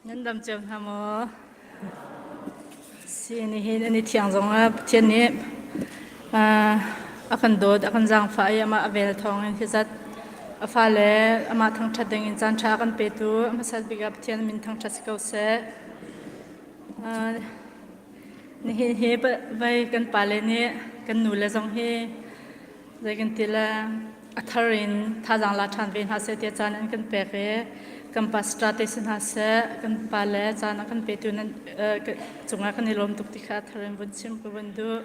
Nan dam cio hna maw? Si nihin an i thiang zongah Pathian nih a kan dawt, a kan zaangfah i amah a vel thawngin hi zat a fale amah thangṭhat dingin caan ṭha a kan petu a hmasat bik ah Pathian min thangṭhat si ko seh. Nihin hi vai kan pale nih kan nule zong hi Zei kan ti le a thar in thazaang la ṭhan ve hna seh tiah caan an kan pek i kan pastor te si hna seh kan pale caan a kan petu nan cungah kan i lawm tuk ti kha a thar in vun chim ka vun duh.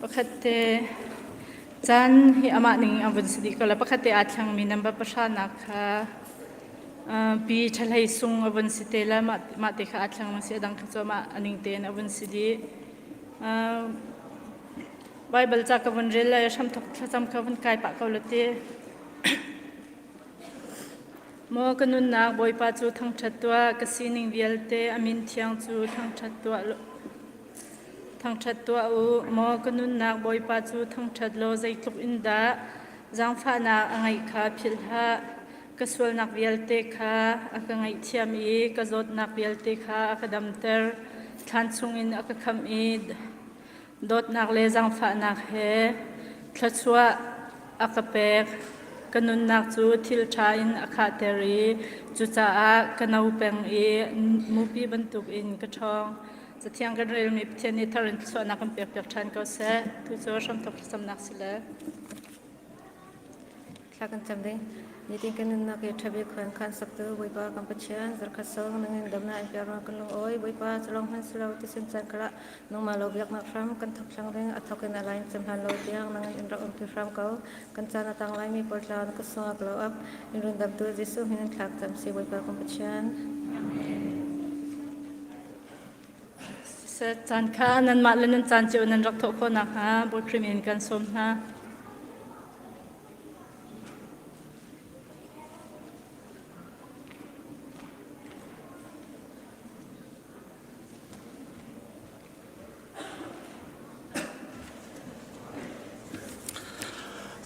Pakhat te caan hi amah ning an vun si dih ko le pakhat te aa thlangmi number pahra nak kha pi ṭhahlei sung a vun si te le mah te kha aa thlangmi si a dang kha cu amah a ning tein a vun si dih. Baibal ca ka vun rel lai hramthok thlacam ka vun kai pah ko la ti. Maw ka nunnak Bawipa cu thangṭhat tuah, ka sining vialte a min thiang cu thangṭhat tuah. Thangṭhat tuah u. Maw ka nunnak Bawipa cu thangṭhat law zeitluk in dah zaangfahnak a ngeih kha philh hlah. Ka sualnak vialte kha a ka ngaihthiam i ka zawtnak vialte kha a ka damter. Thlan chungin a ka khamh i dawtnak le zaangfahnak he thluachuah a ka pek. Ka nunnak cu thil ṭha in a khahter i cucaah ka no peng i mupi bantukin ka ṭhawng. Cathiang kan relmi Pathian nih thar in thluachuahnak kan pekpiak ṭhan ko seh. Tu cu hramthawk thlacamnak si le. Thla kan cam ding. Nitin kan nunnak i ṭhabik khuan khan saktu Bawipa kan Pathian zarkhat sawng nangin damnak in piak kan lung awi Bawipa culong hman silo tisun caan kala nangmah lo biaknak hram kan thok thlang ding a thok in a lain cem hlan lo tiang nangin in rak umpi hram ko kan caan a tang laimi pawl tla na ka sungak lo ap in rundamtu Jesuh min in thlak cam si Bawipa kan Pathian. Siseh caan kha nanmah le nan caan cio nan rak thawh khawh nakhnga Bawi Khrih min kan sawm hna.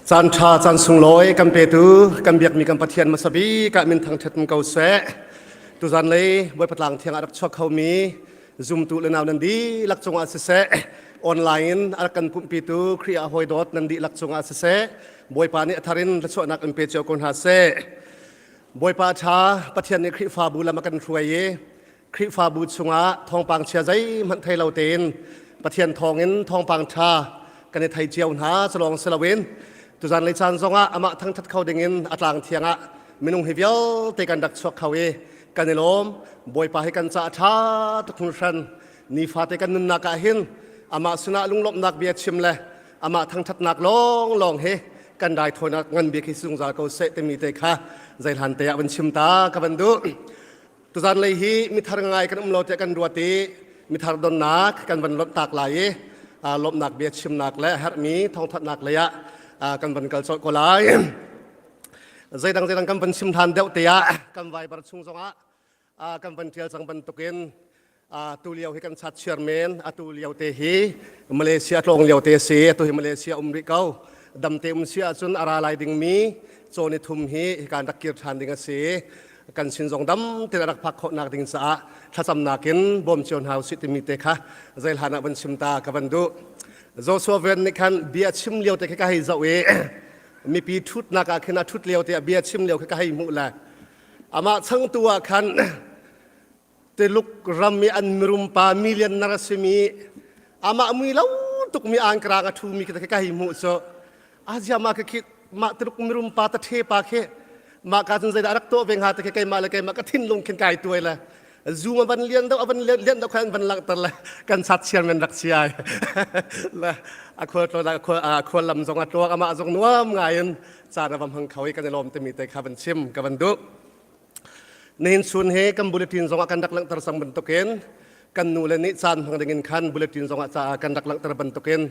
Caan ṭha caan sunglawi kan petu kan biakmi kan Pathian hmasa bik ah min thangṭhat ko seh. Tuzan lei Bawipa tlang thiang ah rak chuak khomi zumtu le nau nan dihlak cungah siseh, online in a rak kan pumhpitu Khrih ah hawi dawt nan dihlak cungah siseh, Bawipa nih a thar in thluachuahnak in pe cio ko hna seh. Bawipa ṭha Pathian nih Khrihfabu lam a kan hruai i Khrihfabu chungah thawngpang chia zeihmanh thei lo tein Pathian thawngin thawngpang ṭha kan i thei cio hna culawng si loin tuzan lei caan zongah amah thangṭhat kho dingin a tlang thiang ah minung hi vialte kan rak chuak kho i kan i lawm Bawipa hi kan caah ṭha tuk hringhran nifate kan nunnak ah hin amah sinah lunglawmhnak bia chim le amah thangṭhatnak lawnglawng hi kan raithawinak ngan bik hi zungzal ko seh timi te kha zeihlan te ah van chim ta ka van duh Tuzan lei hi mithar ngai kan um lo tiah kan ruat i mithar donnak kan van lonh tak lai i lawmhnak bia chimnak le herhmi thawngthanhnak lei ah kan van kal colh ko lai. Zeidang zeidang kan van chim hlan deuh te ah kan Viber chung zongah kan van ṭial cang bantukin tu lio hi kan chat chairman atu lio te hi Malaysia tlawng lio te si atu hi Malaysia um rih ko damte um si ahcun a ra lai dingmi cawn i thum hi hikan rak kir ṭhan ding a si kan sin zong dam tein a rak phak khawhnak ding caah thlacamnak in bawm cio hna usih timi te kha zeihlan ah van chim ta ka van duh Joshua Ven nih khan bia chim lio te kha ka hei zoh i mipi ṭhutnak ah khin a ṭhut lio te ah bia chim lio kha ka hei hmuh le amah changtu ah khan Tuluk ram i an mirum pa millionaire a simi amah mui lo tukmi angkarang a ṭhumi khi ka hei hmuh cu azia ma khi mah Tuluk mirum pa ta ṭhe pa khi mah ka cun zeidah rak tuah ve hnga te khi keimah le keimah ka thinlung khin kai tuai le zoom a van lian deuh a van lian deuh khan van langhter le kan sat chiar men rak siai le a khual tlawn a khual lam zong a tluak amah zong nuam ngai in caan a va hmang kho i kan i lawm timi te kha van chim ka van duh Nihin chun hi kan bulletin zongah kan rak langhter cang bantukin kan nule nih caan hmang dingin khan bulletin zongah caah kan rak langhter bantukin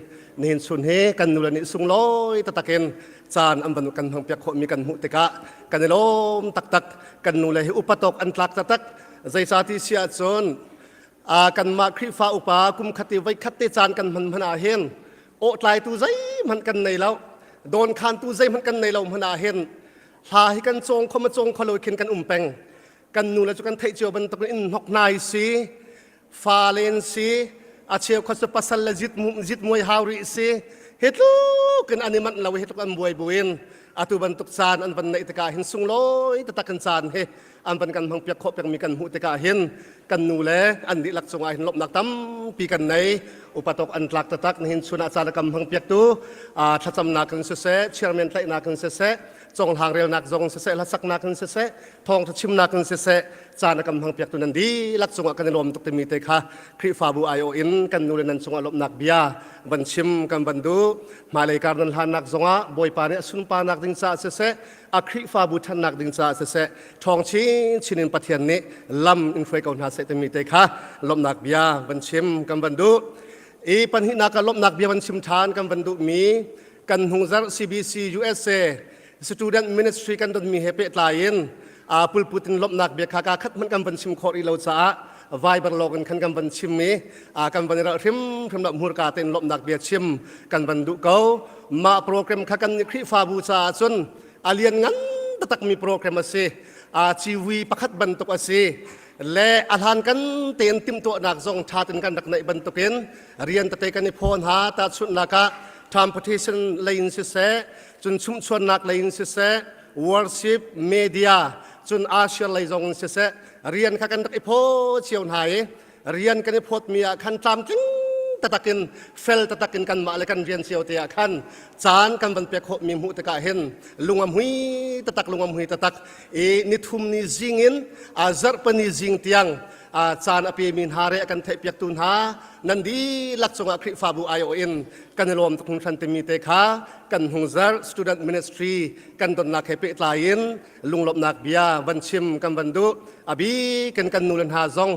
nihin chun hi kan nule nih sunglawi taktak in caan an van kan hmangpiak khawhmi kan hmuh tikah kan i lawm taktak kan nule hi upa tawk an tlak taktak zeicati si ahcun kanmah Khrihfa upa kum khat i voi khat te caan kan hman hmanh ah hin awhtlaitu zeihmanh kan nei lo dawnkhantu zeihmanh kan nei lo hmanh ah hin. Hla hi kan cawng kho ma cawng kho lo khin kan um peng. Kan nu le cu kan theih cio bantuk in hnok hnai si, fa len si, a cheu kha cu pasal le zit zit muai hau rih si. Hi tluk in an i manh lo hi tluk an buai buin atu bantuk caan an van neih tikah hin sunglawi taktak in caan hi an van kan hmang piak khawh pengmi kan hmuh tikah hin kan nu le an dihlak cungah hin lawmhnak tampi kan nei. Upatok an tlak taktak. Nihin chun ah caan a kam hmang piaktu thlacamnak in siseh, chairman tlaihnak in siseh, conghlang relnak zong siseh, hlasaknak in siseh, thawngtha chimnak in siseh, caan a kam hmang piaktu nan dihlak cungah kan i lawm tuk timi te kha Khrihfabu aiawh in kan nu le nan cungah lawmhnak bia van chim kan van duh. Hmailei kar nan hlannak zongah Bawipa nih a sunparnak ding caah siseh, a Khrihfabu ṭhannak ding caah siseh, ṭhawng chinchin in Pathian nih lam in hruai ko hna seh timi te kha lawmhnak bia van chim kan van duh. I pahnihnak ah lawmhnak bia van chim ṭhan kan van duhmi kan hnungzarh CBC USA Student Ministry kan donmi he pehtlai in pulput in lawmhnak bia kha ka khat hmanh kan van chim khawh rih lo caah Viber lawng in khan kan van chim i kan van i ralh hrimhrim lo. Hmurka tein lawmhnak bia chim kan van duh ko. Mah program kha kan Khrihfabu caah cun a lian ngan taktakmi program a si, civui pakhat bantuk a si le a hlan kan tein timhtuahnak zong ṭha tein kan rak neih bantukin rian tete kan i phaw hna. Tahchunhnak ah transportation lei in siseh, cun chumhchuannak lei in siseh, worship media, cun Asia lei zong in siseh, rian kha kan rak i phaw cio hna i rian kan i phawtmi ah khan tlamtling taktak in, fel taktak in kanmah le kan rian cio te ah khan caan kan van pek khawhmi hmuh tikah hin lung a hmui taktak, lung a hmui taktak i nithum ni zing in zarhpani zing tiang caan a pemi hna re a kan theihpiaktu hna nan dihlak cungah Khrihfabu aiawh in kan i lawm tuk hringhran timi te kha kan hnungzarh student ministry kan donnak he pehtlai in lunglawmhnak bia van chim kan van duh. A bik in kan nu le hna zong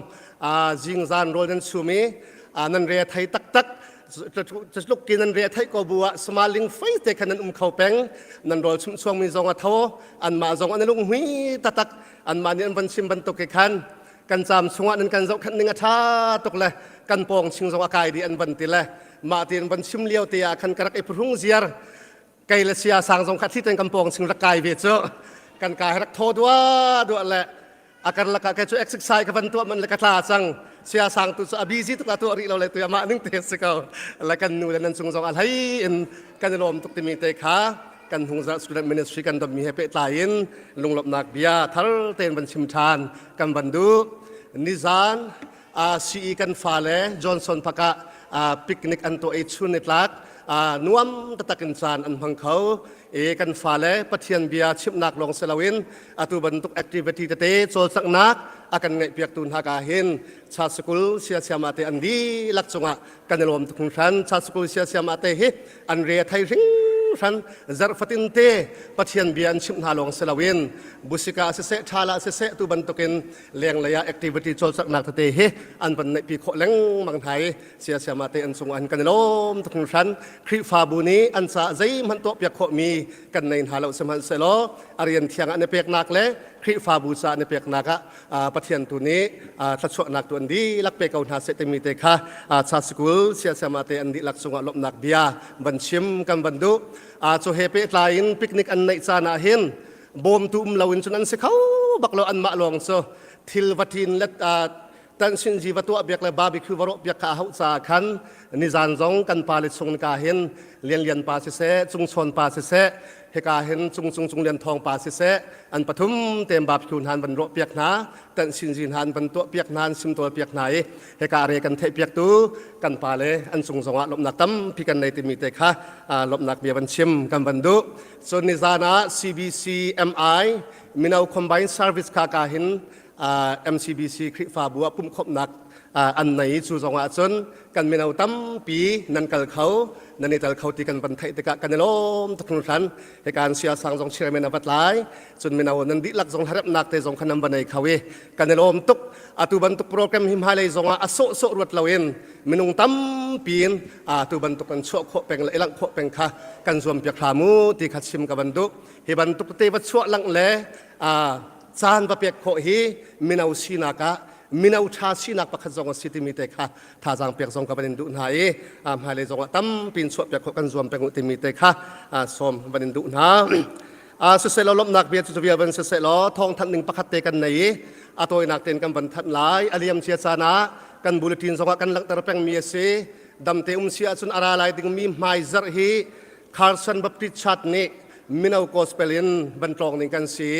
zingzan rawl nan chum i nan re thei taktak. Tluk ki nan re thei ko bu ah smaling fei te khan nan um kho peng. Nan rawl chum chuang mi zong a tho, anmah zong an lung hui taktak. Anmah nih an van chim bantuk ke khan kan caam chungah nan kan zohkhenh ning a ṭha tuk le kan pawng ching zong a kai dih an van ti le mah ti an van chim lio te ah khan ka rak i phuhrung ziar. Kei le sia sang zong kha thli ten kan pawng ching rak kai ve cu kan kai rak thaw dua dua le a karlak ah kei cu exercise ka van tuah man le ka tla cang. Sia sang tu cu a busy tuk a tuah rih lo le tu amah ning te si ko le kan nu le nan cung zong a hlei in kan i lawm tuk timi te kha kan hnungzarh student ministry kan donmi he pehtlai in lunglawmhnak bia thar tein van chim ṭhan kan van duh. Nizan CE kan fale Johnson Park ah picnic an tuah i chun nitlak nuam taktak in caan an hmang kho i kan fale Pathian bia chimhnak lawng si loin atu bantuk activity tete cawlcanghnak a kan ngaihpiaktu hna ka hin cha sikul siasiama te an dihlak cungah kan i lawm tuk hringhran. Cha sikul siasiama te hi an re a thei hringhran. Zarh fatin te Pathian bia an chimh hna lawng si loin busika siseh, ṭhala siseh, tu bantukin lenglei ah activity cawlcanghnak tete hi an van neihpi khawh lengmang hna i siasiama te an cungah kan i lawm tuk hringhran. Khrihfabu nih an caah zeihmanh tuahpiak khawhmi kan nei hna lo, sihmanhsehlaw a rian thiang ah na peknak le Khrihfabu caah na peknak ah Pathian tu nih thluachuahnak tu an dihlak pe ko hna seh timi te kha cha sikul siasiama te an dihlak cungah lawmhnak bia van chim kan van duh. Cu he pehtlai in picnic an neih caan ah hin bawmtu um loin cun an si kho bak lo. Anmah lawng cu thil va ṭin le tansinzi va tuah biak le barbecue va rawh piak kha a hauh caah khan nizan zong kan pa le chung ka hin Lian Lian pa siseh, Cung Chawn pa siseh, hika hin Cung Cung Cung Lian Thawng pa siseh, an pathum tem barbecue hna an van rawh piak hna, tansinzi hna an van tuah piak hna, an simtawl piak hna i hika re kan theih piak tu kan pa le an cung zongah lawmhnak tampi kan nei timi te kha lawmhnak bia van chim kan van duh. Cun nizan ah CBC MI Mino Combined Service kha ka hin MCBC Khrihfabu ah pumhkhawmhnak an nei. Cu zongah cun kan mino tampi nan kal kho, nan i tel kho ti kan van theih tikah kan i lawm tuk hringhran. Hika an sia sang zong chairman a vat lai, cun mino nan dihlak zong hlaremnak te zong kha nan va nei kho i kan i lawm tuk. Atu bantuk program hi hmailei zongah a sawhsawh ruat loin minung tampi in atu bantuk an chuah khawh peng le i langh khawh peng kha kan zuam piak hram u ti kha chim ka van duh. Hi bantuk te va chuah langh le caan va pek khawh hi mino sinak ah mino ṭha sinak pakhat zong a si timi te kha thazaang pek zong ka van in duh hna i hmailei zong ah tampi in chuah piak khawh kan zuam peng u timi te kha sawm van in duh hna. Siseh law lawmhnak bia cu vial van siseh law thawngthanh ning pakhat te kan nei i a tawinak tein kan van thanh lai. A liam cia caan ah kan bulletin zongah kan langhter pengmi a si. Damte um si ahcun a ra lai dingmi hmaizarh hi Carson Baptist Church nih mino gospel in van tlawng ding kan si.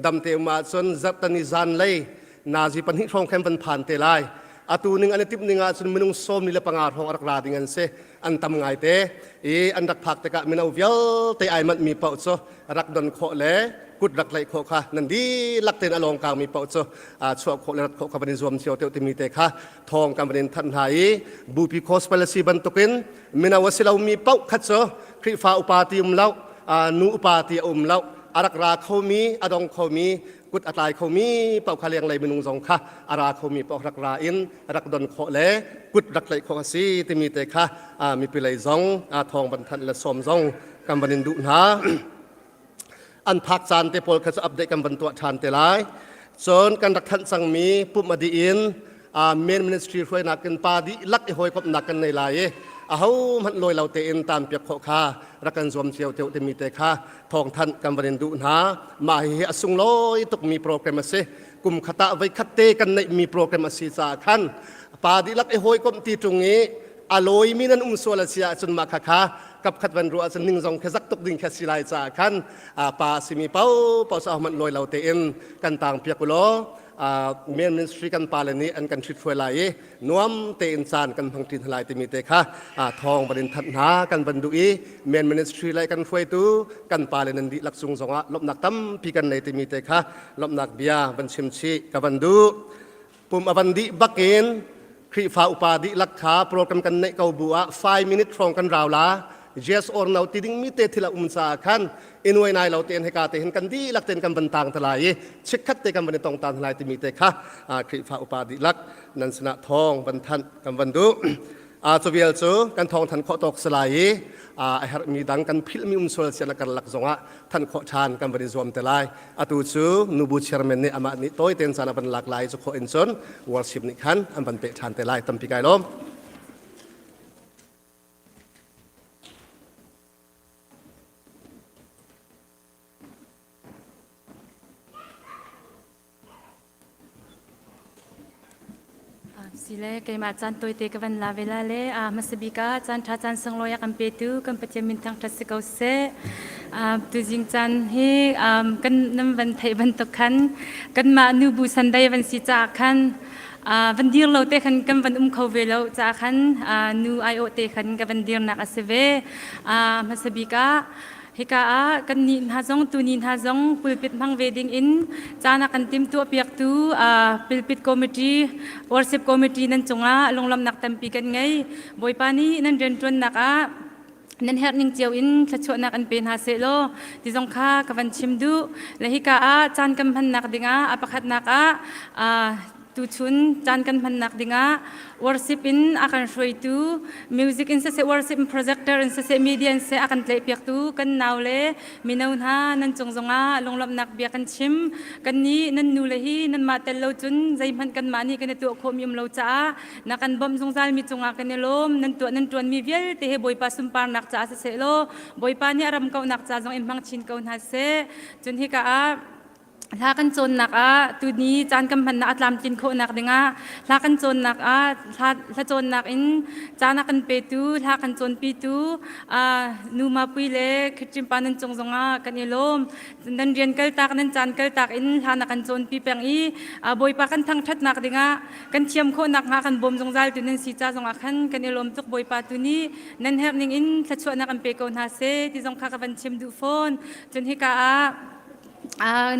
Damte um ahcun zarhtani zanlei nazi pahnih hrawng khan van phan te lai. Atu ning an i timh ning ahcun minung 45 hrawng a rak ra ding an si. An tam ngaite i an rak phak tikah mino vialte ai manhmi paoh cu rak don khawh le kut rak tlaih khawh kha nan dihlak tein a lawngkangmi paoh cu chuah khawh le rat khawh kha van i zuam cio teuh timi te kha thawng kan van in thanh hna i bupi policy bantukin mino a si lomi paoh khat cu Khrihfa upa ti um lo, nu upa ti a um lo, a rak ra khomi, a dong khomi, kut a tlai khomi paoh kha lenglei minung zong kha a ra khomi paoh rak ra in rak don khawh le kut rak tlaih khawh a si timi te kha mipi lei zong thawng van thanh le sawm zong kan van in duh hna. An phak caan te pawl kha cu update kan van tuah ṭhan te lai. Cun kan rak thanh cangmi pumh a dih in main ministry hruainak in pa dihlak i hawikomhnak kan nei lai i aho hmanh lawi lo tein tanpiak khawh kha rak kan zuam cio teu timi te kha thawngthanh kan van in duh hna. Mah hihi a sunglawi tukmi program a si. Kum khat ah voikhat te kan neihmi program a si caah khan pa dihlak i hawikomh ti ṭung i a lawimi nan um sual a si ahcun mah khakha kapkhat van ruah ahcun ning zong khi zak tuk ding khi a si lai caah khan pa a simi paohpaoh cu ahohmanh lawi lo tein kan tang piak u law main ministry kan pale nih an kan ṭhithruai lai i nuam tein caan kan hmang ṭi hna lai timi te kha thawng van in thanh hna kan van duh i main ministry lai kan hruaitu kan pale nan dihlak cung zongah lawmhnak tampi kan nei timi te kha lawmhnak bia van chim chih ka van duh. Pum a van dih bakin Khrihfa upa dihlak kha program kan neih ko bu ah 5 minute hrawng kan rau la, yes or no ti ding mi te thil a um caah khan inuai nai lo tein hika te hin kan dihlak tein kan van tang te lai i chikkhat te kan van i tong tan lai timi te kha Khrihfa upa dihlak nan sinah thawng van thanh kan van duh. Cu vial cu kan thawng than khawh tawk si lai i a herhmi dang kan philhmi um sual sian a karlak zongah than khawh ṭhan kan van i zuam te lai. Atu cu nubu chairman nih amah nih tawi tein caan a van lak lai. Cu khawh in cun worship nih khan an van peh ṭhan te lai. Tampi kai lawm. Sile keimah caan tawite ka van la ve la le hmasa bik ah caan ṭha caan sunglawi a kan petu kan Pathian min thangṭhat si ko seh. Tuzing caan hi kan nan van theih bantuk khan kanmah nubu Sunday van si caah khan van dir lo te khan kan van um kho ve lo caah khan nu aiawh te khan ka van dirnak a si ve. Hmasa bik ah Hika ah kannih hna zong tuni hna zong pulpit hmang ve ding in caan a kan timhtuahpiaktu pulpit committee, worship committee nan cungah lunglawmhnak tampi kan ngei. Bawipa nih nan rianṭuannak ah nan herh ning cio in thluachuahnak an pe hna seh law ti zong kha ka van chim duh. Le hika ah caan kan hmannak dingah a pakhatnak ah Tuchun caan kan hmannak dingah worship in a kan hruaitu, music in siseh, worship in projector in siseh, media in siseh a kan tlaihpiaktu kan nau le mino hna nan cung zongah lunglawmhnak bia kan chim. Kannih nan nu le hi nanmah tel lo cun zeihmanh kanmah nih kan i tuah khawhmi um lo caah na kan bawmh zungzalmi cungah kan i lawm. Nan tuah nan ṭuanmi vialte hi Bawipa sunparnak caah siseh law Bawipa nih a ram kauhnak ca zong in hmang chin ko hna seh. Cun hika ah Hla kan cawnnak ah tuni caan kan hmannak a tlamtlin khawhnak dingah hla kan cawnnak ah hla cawnnak in caan a kan petu, hla kan cawnpitu nu Mapui le Khitrim pa nan cung zongah kan i lawm. Nan rian kaltak, nan caan kaltak in hla na kan cawnpi peng i Bawipa kan thangṭhatnak dingah kan thiam khawhnak hnga kan bawm zungzal tu nan si ca zongah khan kan i lawm tuk. Bawipa tu nih nan herh ning in thluachuahnak an pe ko hna seh ti zong kha ka van chim duh fawn. Cun hika ah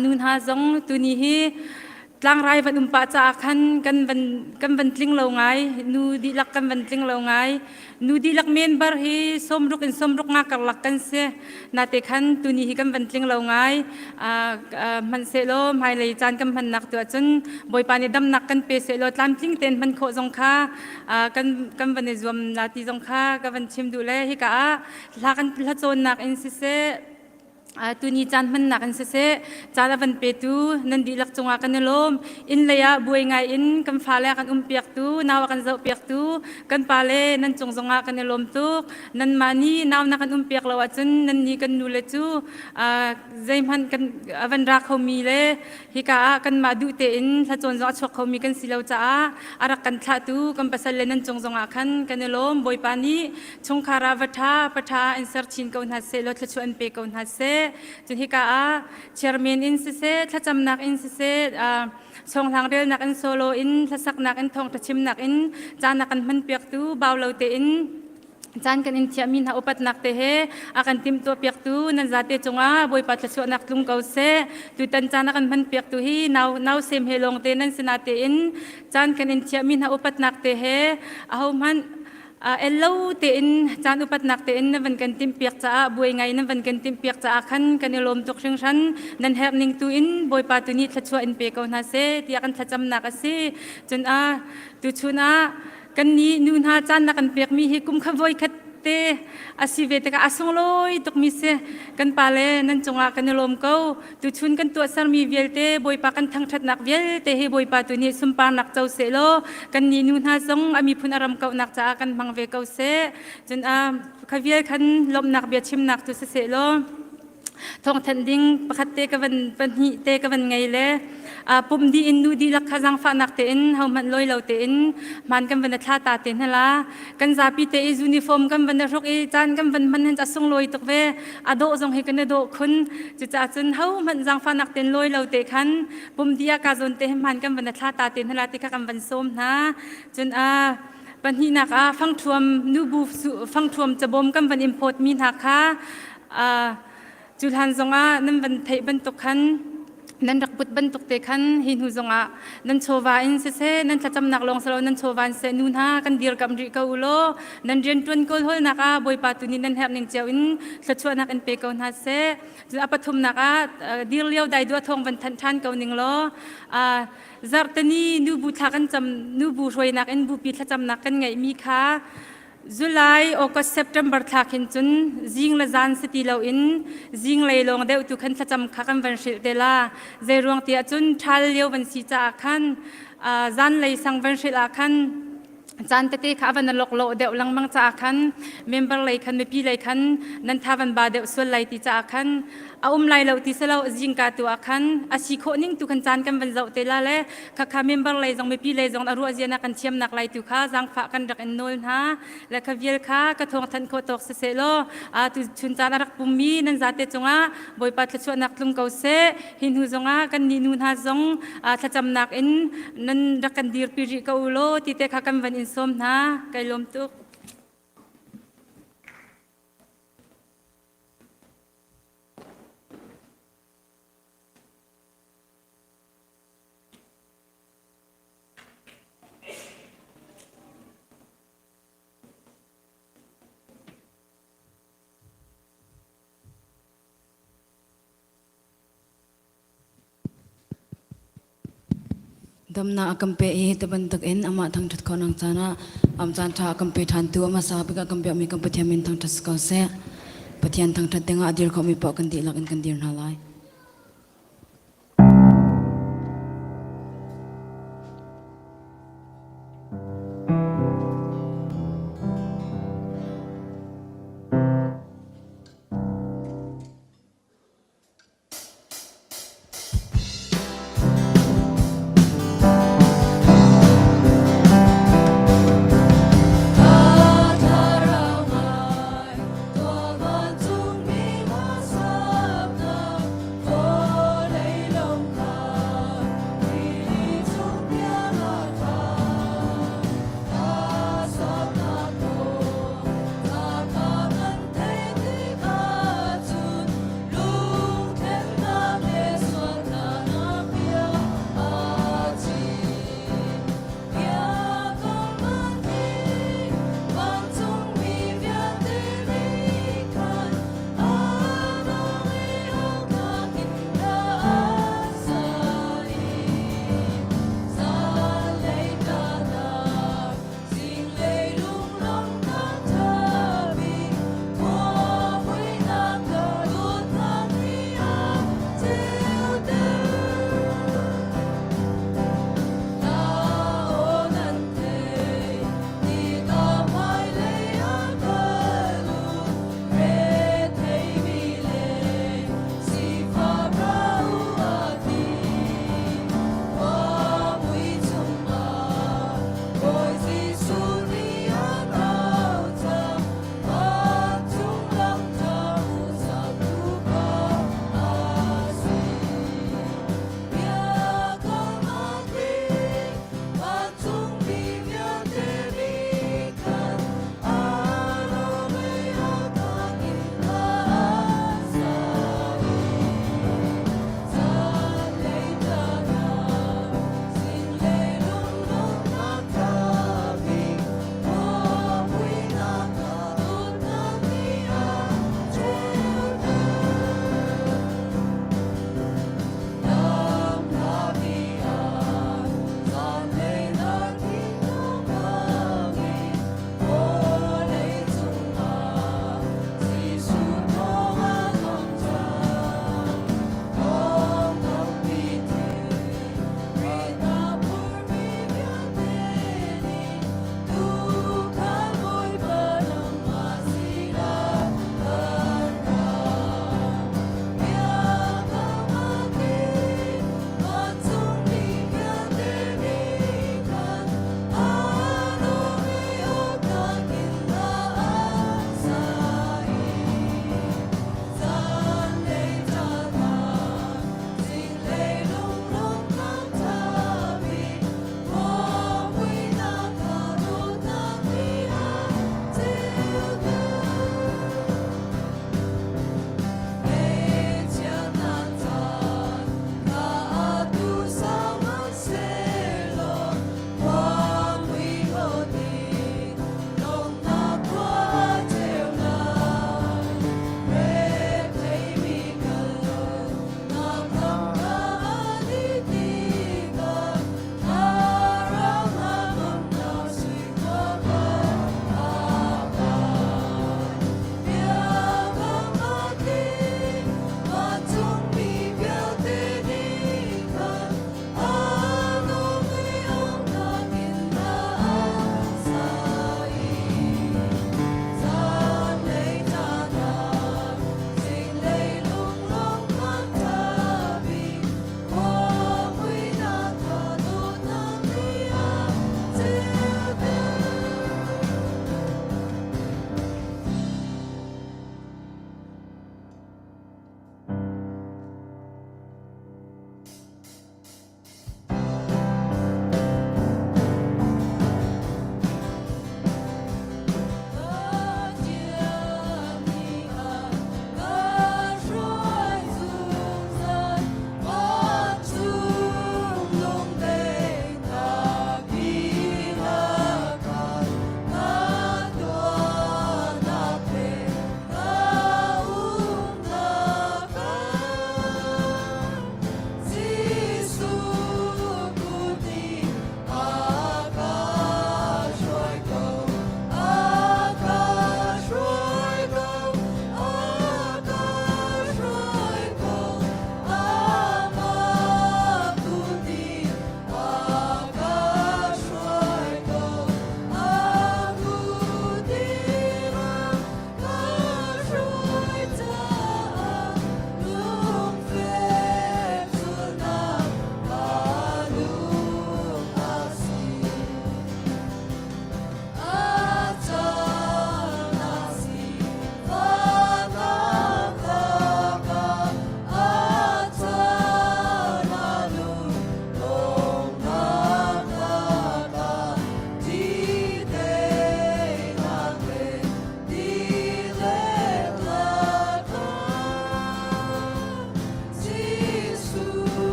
Nu hna zong tuni hi tlangrai van um pah caah khan kan van tling lo ngai. Nu dihlak kan van tling lo ngai. Nu dihlak member hi 60 in 65 karlak kan si. Nate khan tuni hi kan van tling lo ngai. Hmanhsehlaw hmailei caan kan hmannak tu ahcun Bawipa nih damnak kan pe sehlaw tlamtling tein hman khawh zong kha kan van i zuam la ti zong kha ka van chim duh le hika ah hla kan hla cawnnak in siseh. Tuni caan hmannak in siseh, caan a van petu nan dihlak cungah kan i lawm. Inn lei ah buai ngai in kan fale a kan umpiaktu, nau a kan zohpiaktu, kan pale nan cung zongah kan i lawm tuk. Nanmah nih nau na kan umpiak lo ahcun nan nih kan nule cu zeihmanh kan a van ra khomi le hika ah kanmah duh tein hlacawn zong a chuak khomi kan si lo caah a rak kan thlahtu kan pasal le nan cung zongah khan kan i lawm. Bawipa nih chungkhar ah va ṭha pa ṭha in ser chin ko hna seh law thluachuah in pe ko hna seh. Cun hika ah chairman in siseh, thlacamnak in siseh, chonghlang relnak in solo in hlasaknak in thawngṭha chimnak in caan a kan hmanpiaktu bau lo tein caan kan in thiahmi hna upatnak te he a kan timhtuah piaktu nan zate cungah Bawipa thluachuahnak tlung ko seh. Tutan caan a kan hmanpiaktu hi nau nau sem he lawng te nan sina tein caan kan in thiahmi hna upatnak te he ahohmanh el lo tein caan upatnak tein na van kan timhpiak caah buai ngai nan van kan timhpiak caah khan kan i lawm tuk hringhran. Nan herh ning tu in Bawipa tu nih thluachuah in pe ko hna seh tiah kan thlacamnak a si. Cun a tuchun ah kan nih nu hna caan na kan pekmi hi kum kha voi khat te a si ve tikah a sunglawi tukmi si. Kan pale nan cungah kan i lawm ko. Tuchun kan tuahsermi vialte Bawipa kan thangṭhatnak vialte hi Bawipa tu nih sunparnak co seh law kan nih nu hna zong a miphun a ram kauhnak caah kan hmang ve ko seh. Cun a kha vial khan lawmhnak bia chimnak cu si seh law thawngthanh ding pakhat te ka van pahnih te ka van ngei le pum dih in nu dihlak kha zaangfahnak tein hohmanh lawi lo tein hmaan kan van thla ta te hna la. Kan zapi te i uniform kan van hruk i caan kan van hman hin a sunglawi tuk ve. A dawh zong hi kan i dawh khun. Cucaah cun hohmanh zaangfahnak tein lawi lo te khan pum dih ah ka zawn te hmaan kan van thla ta te hna la ti kha kan van sawm hna. Cun a pahnihnak ah fangthuam nubu fangthuam cabawm kan van import mi hna kha cu hlan zongah nan van theih bantuk khan nan rak put bantuk te khan hi hnu zongah nan chawva in siseh, nan thlacamnak lawng silo nan chawva in siseh, nu hna kan dirkamh rih ko u law nan rianṭuan kawlhawlnak ah Bawipa tu nih nan herh ning cio in thluachuahnak in pe ko hna seh. Cun a pathumnak ah dir lio dai dua thawng van thanh ṭhan ko ning law zarhteni nubu thla kan cam, nubu hruainak in bupi thlacamnak kan ngeihmi kha July, August, September thla khin cun zing le zan si ti loin zinglei lawng deuh tu khan thlacam kha kan van hrilh te la. Zei ruang ti ahcun ṭhal lio van si caah khan zanlei sang van hrilh ah khan caan tete kha a van lok lawh deuh lengmang caah khan member lei khan mipi lei khan nan tha van ba deuh sual lai ti caah khan a um lai lo ti selo zingka tu ah khan a si khawh ning tu khan caan kan van zoh te la le khakha member lei zong mipi lei zong a ruah zia na kan thiamnak lai tu kha zaangfah kan rak in nawl hna le kha vial kha ka thawng thanh khawh tawk siseh law a tu chun caan a rak pummi nan zate cungah Bawipa thluachuahnak tlung ko seh. Hi hnu zongah kan nih nu hna zong thlacamnak in nan rak kan dirpi rih ko u law ti te kha kan van in sawm hna. Kai lawm tuk. Damnak a kan pe i hi bantuk in amah thangṭhat khawhnak caan ah am caan ṭha a kan pe ṭhantu a hmasa bik ah kan biakmi kan Pathian min thangṭhat si ko seh. Pathian thangṭhat dingah a dir khawhmi paoh kan dihlak in kan dir hna lai.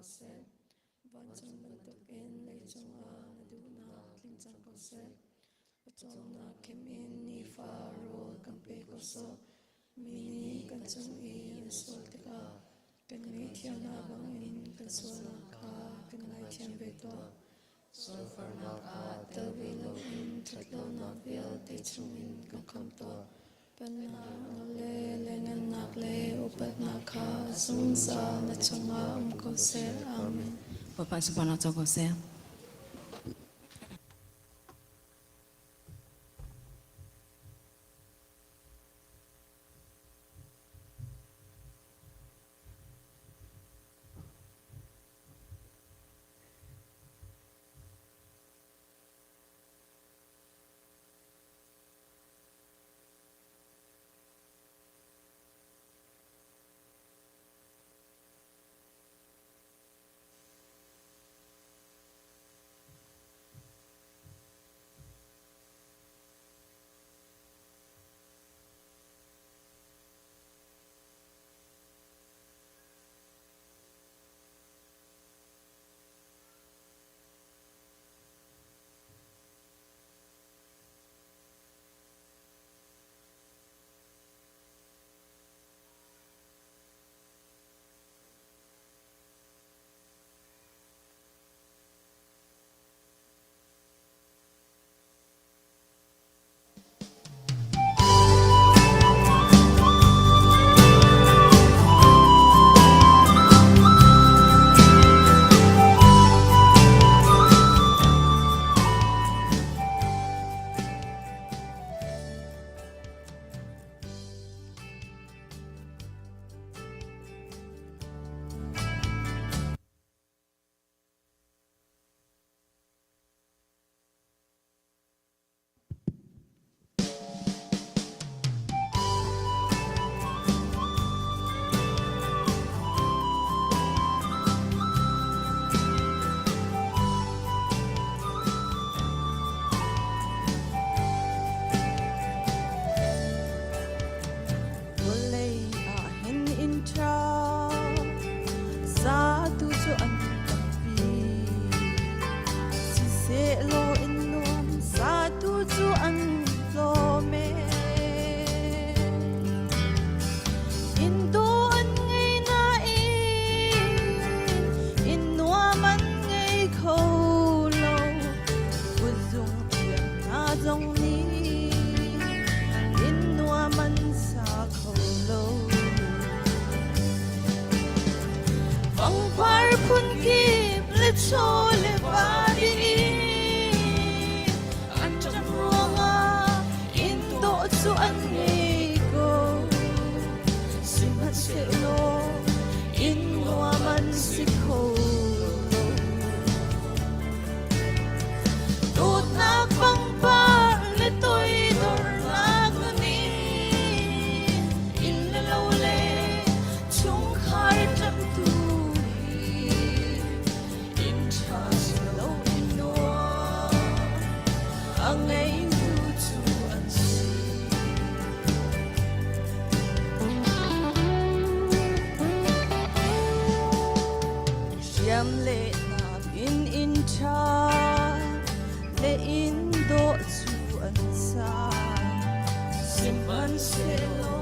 seh. Vancung bantukin leicung ah na duhnak tling cang ko seh. Pawcawmnak khim in nifa rawl kan pe ko sawh. Mi nih kan cung i an sual tikah kan ngaihthiam hna bangin kan sualnak kha kan ngaithiam ve tuah. Sualfarnak ah tel ve loin ṭhatlonak vialte chungin kan khamh tuah. Pennak nawl le lianhngannak le upatnak kha zungzal na cungah um ko seh. Amen. Bawipa sunparnak co ko seh. Vawlei ah hin inn ṭha satu cu an tampi. Siseh in nuam satu cu an tlawm ee. Inn dawh an ngei nain inn nuam an ngei kho lo. Kuzung thiam hna zong nih inn nuam an sa kho lo. Pangpar phun kip le chaw le va ding an ṭap ruangah inn dawh cu an ngei ko. Sihmanhsehlaw inn nuam an si kho lo. Dawtnak pangpar le toidornak nun in inn le lo le chungkhar ṭamtu hi inn ṭha si lo in nuam a ngeitu cu an si. Hriam le nak in inn ṭha le inn dawh cu an sa. Sihmanhsehlaw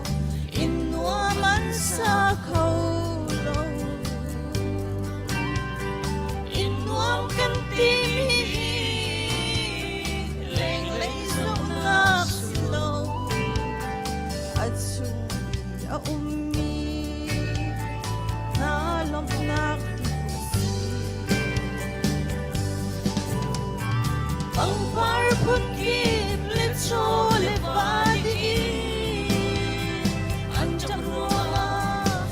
inn nuam an sa kho lo. Inn nuam kan timi hi lenglei zohnak si lo. A chung i a ummi hna lawmhnak tu a si. Pangpar phunkip le chaw le va dih an ṭap ruangah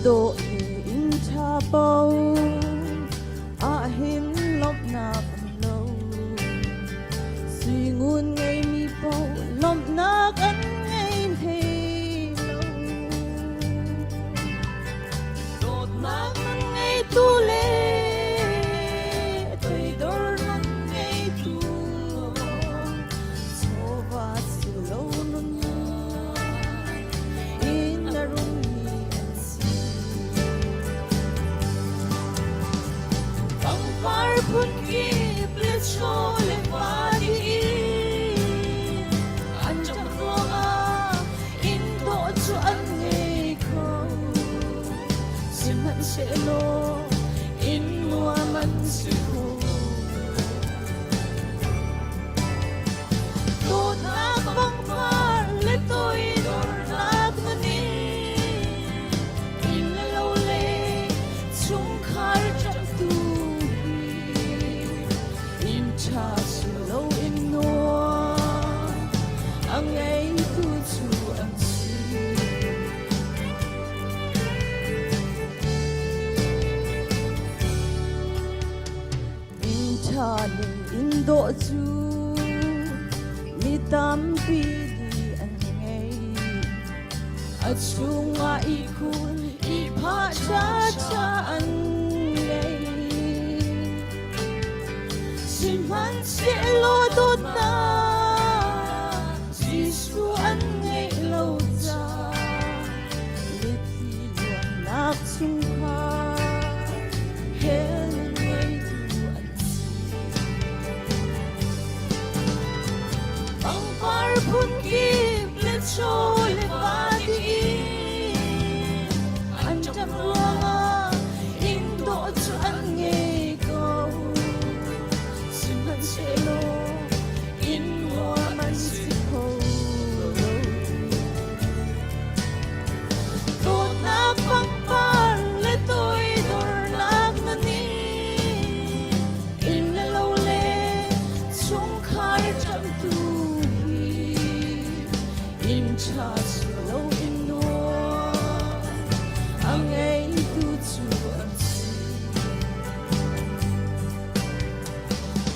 dawh le inn ṭha paoh ahhin lawmhnak um lo. Suingun ngeimi paoh lawmhnak an ngei hlei lo. Dawtnak nan ngeitu le toidor nan ngeitu chawva si lo nunnak in a rungmi an si. Pangpar phunkip le chaw le va dih an ṭap ruangah inn dawh cu an ngei kho. Sihmanhsehlaw inn nuam an si kho. Dawtnak pangpar le toidornak na nih inn le lo le chungkhar ṭamhtu hi inn ṭha si lo in nuam a ngeitu cu an si. Inn ṭha le inn dawh cu mi tampi nih an ngei. A chungah ihkhun ihphah ṭhaṭha an ngei. Sihmanhsehlaw dawtnak Jesuh an ngeih lo caah mithi luannak chungkhar hell ngeitu an si. Pangpar phunkip le chaw le va dih an ṭap ruangah inn dawh cu an ngei ko. Sihmanhsehlaw inn nuam an si kho lo. Dawtnak pangpar le toidornak na nih inn le lo le chungkhar ṭamhtu hi inn ṭha si lo in nuam a ngeitu cu an si.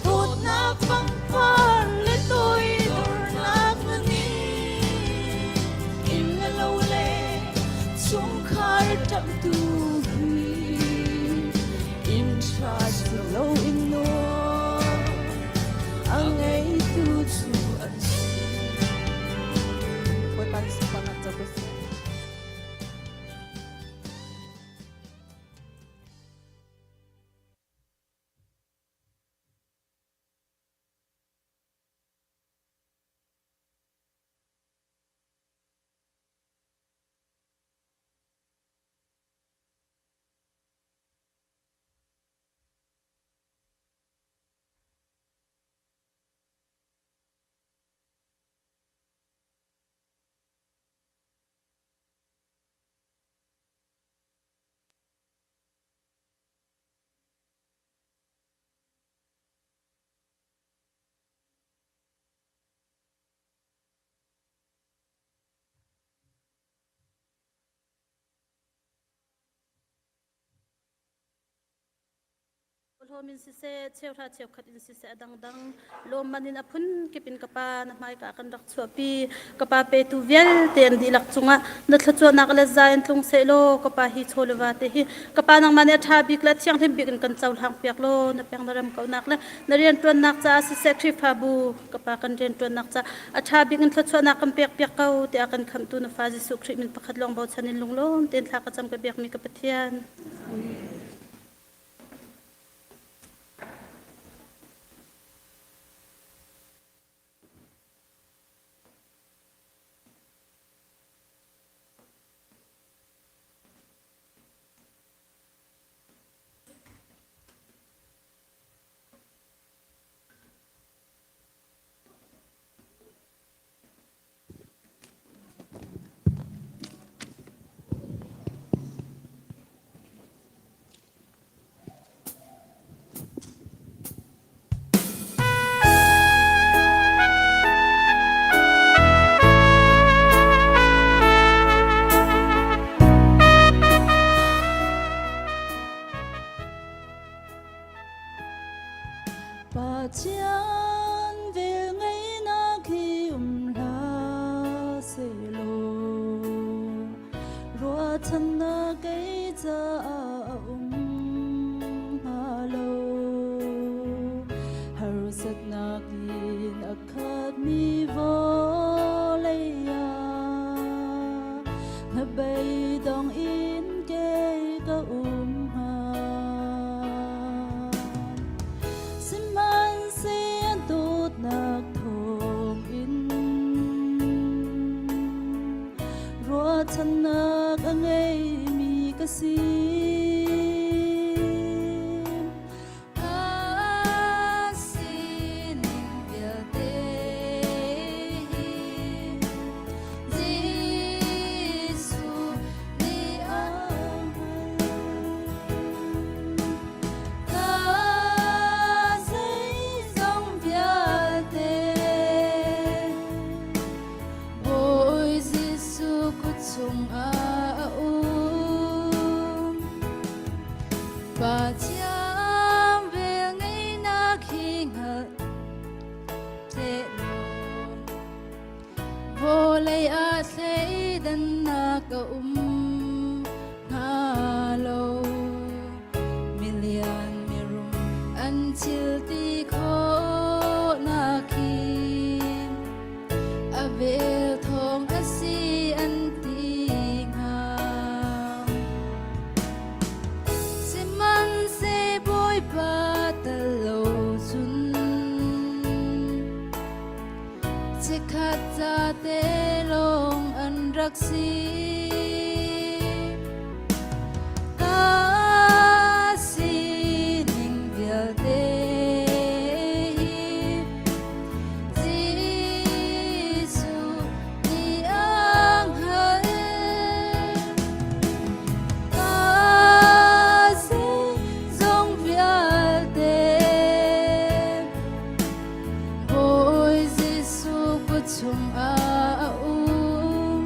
Dawtnak pangpar le toidornak na nih inn le lo le chungkhar ṭamhtu hi inn ṭha si lo in nuam a ngeitu cu an si. Bawipa nih sunparnak co ko seh. Hlawm in siseh, cheuhra cheukhat in siseh, a dangdang lawmman in a phunkip in ka pa na hmaika kan rak chuahpi. Ka pa petu vialte an dihlak cungah na thluachuahnak le zai in tlung sehlaw ka pa hi chaw le va te hi ka pa nangmah nih a ṭha bik le a thianghlim bik in kan cohlang piak law na peng na ram kauhnak le na rianṭuannak caah siseh Khrihfabu ka pa kan rianṭuannak caah a ṭha bik in thluachuahnak kan pek piak ko tiah kan khamhtu na fa Jesuh Khrih min pakhat lawng bochan in lunglawm tein thla ka cam ka biakmi ka Pathian. Hnabeidong in kei ka um hnga. Sihmanhseh an dawtnak thawngin ruahchannak a ngeimi ka si. Ka sining vialte hi Jesuh nih a hngalh. Ka zeizong vialte Bawi Jesuh kut chungah a um. Pathian velngeihnak hi hngalh sehlaw vawlei ah thleidannak a um hnga lo. Milian mirum an thil ti khawhnak hi a vel thawng a si an ti hnga. Sihmanhseh Bawipa tal lo cun chikkhat ca te lawng an rak si. Ka sining vialte hi Jesuh nih a hngalh. Ka zeizong vialte Bawi Jesuh kut chungah a um.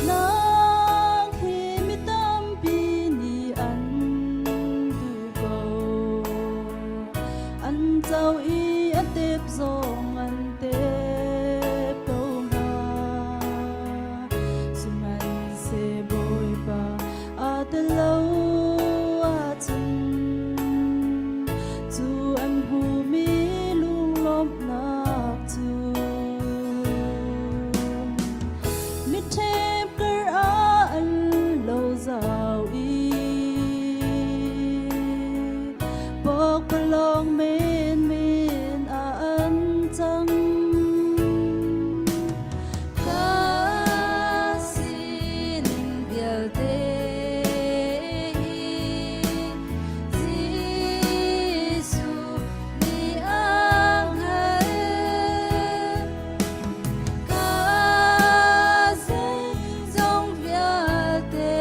Lawmhnak hi mi tampi nih an duh ko. An co i a tep zong an tep ko hnga. Sihmanhseh Bawipa aa tel lo ahcun cu an hmuhmi lunglawmhnak cu Miṭhep kar ah an lo zau i pokpalawng menmen ah an cang. Ka sining vialte hi Jesuh nih a hngalh. Ka zeizong vialte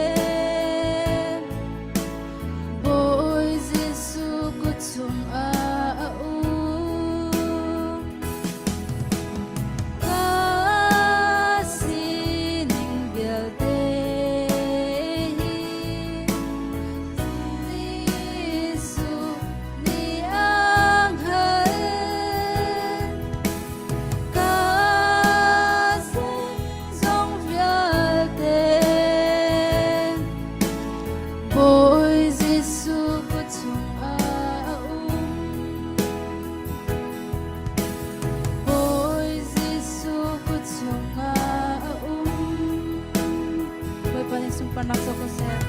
Bawi Jesuh kut chungah a um. Ka sining vialte hi Jesuh nih a hngalh. Ka zeizong vialte Bawi Jesuh kut chungah a um. Bawi Jesuh kut chungah a um. Bawipa nih sunparnak co ko seh.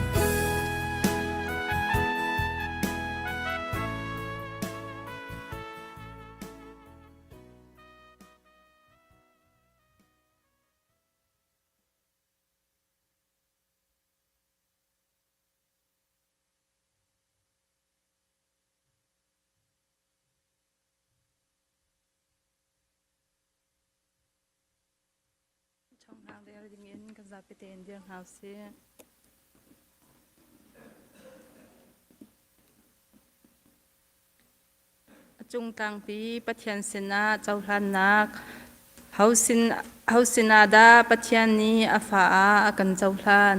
Chonghnak rel dingin kan zapi tein dir hna usih. A cung tlangpi Pathian sinah cohlannak ho sinah dah Pathian nih a fa ah a kan cohlan?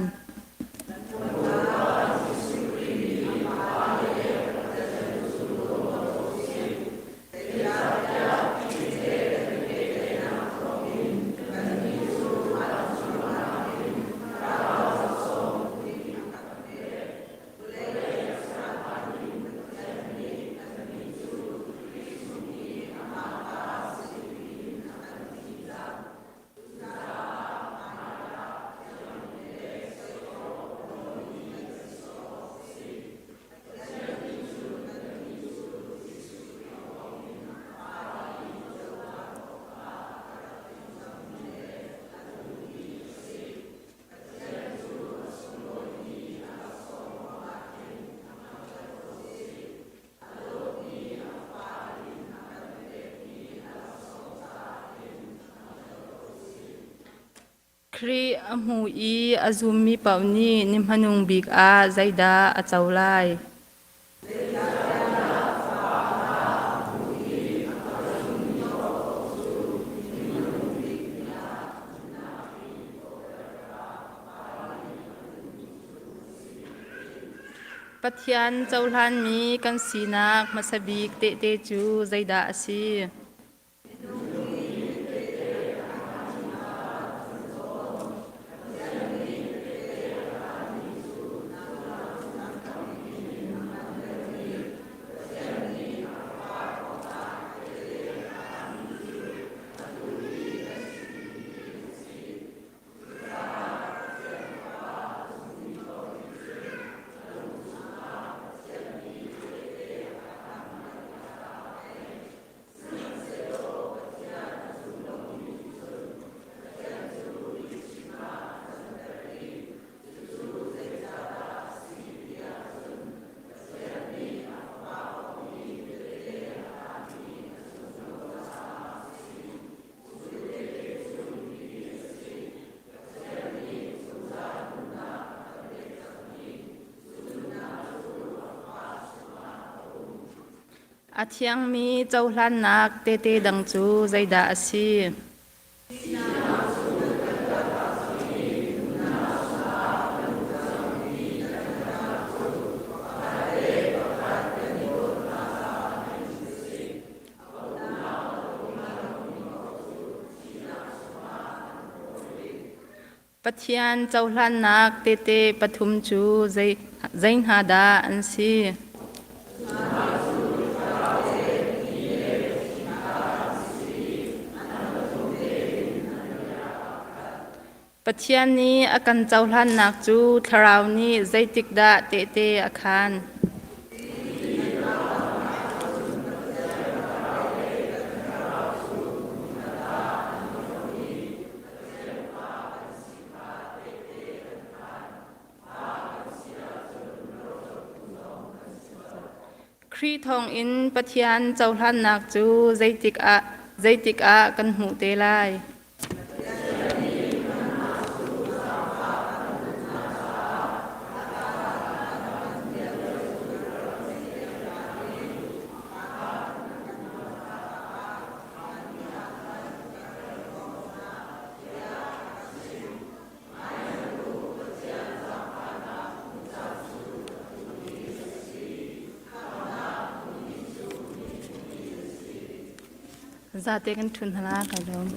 Khrih a hmu i a zummi paoh nih ni hmanung bik ah zeidah a co lai? Pathian cohlanmi kan sinak hmasa bik tehte cu zeidah a si? A thiangmi cohlannak tehte dang cu zeidah a si? Pathian cohlannak tehte pathum cu zei hna dah an si? Pathian nih a kan cohlannak cu Thlarau nih zeitikdah tehte a khaan? Khrih thawngin Pathian cohlannak cu zeitik ah kan hmuh te lai? Zate kan ṭhun hna kai lawm.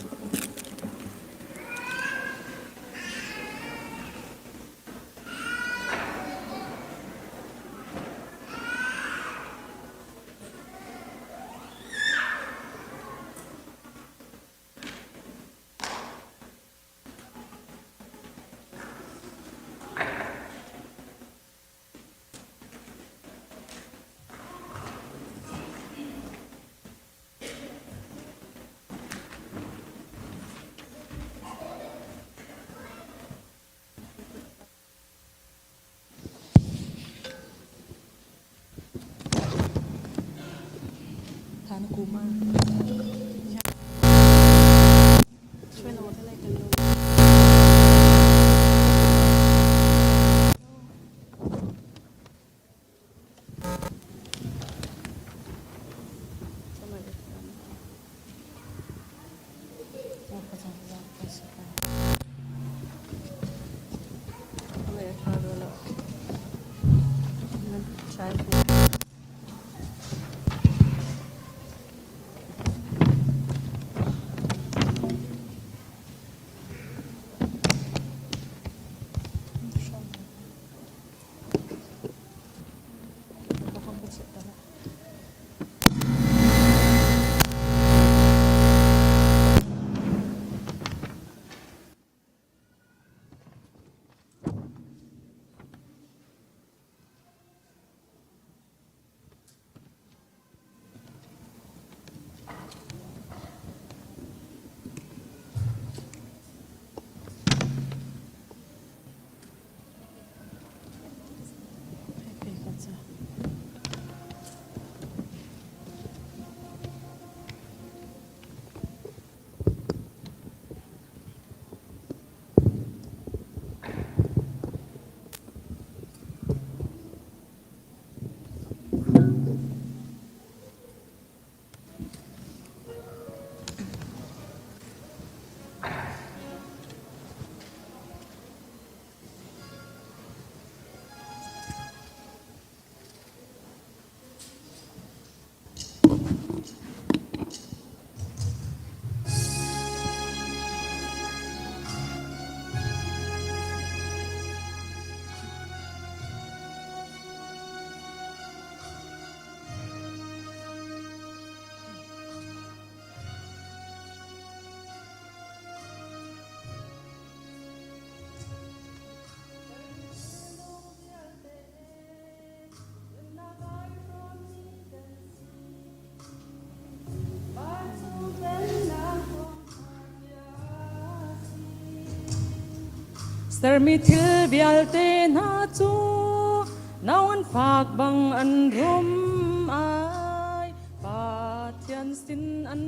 Sermi thil vialte hna cu nau an fak bang an rum ai. Pathian sin an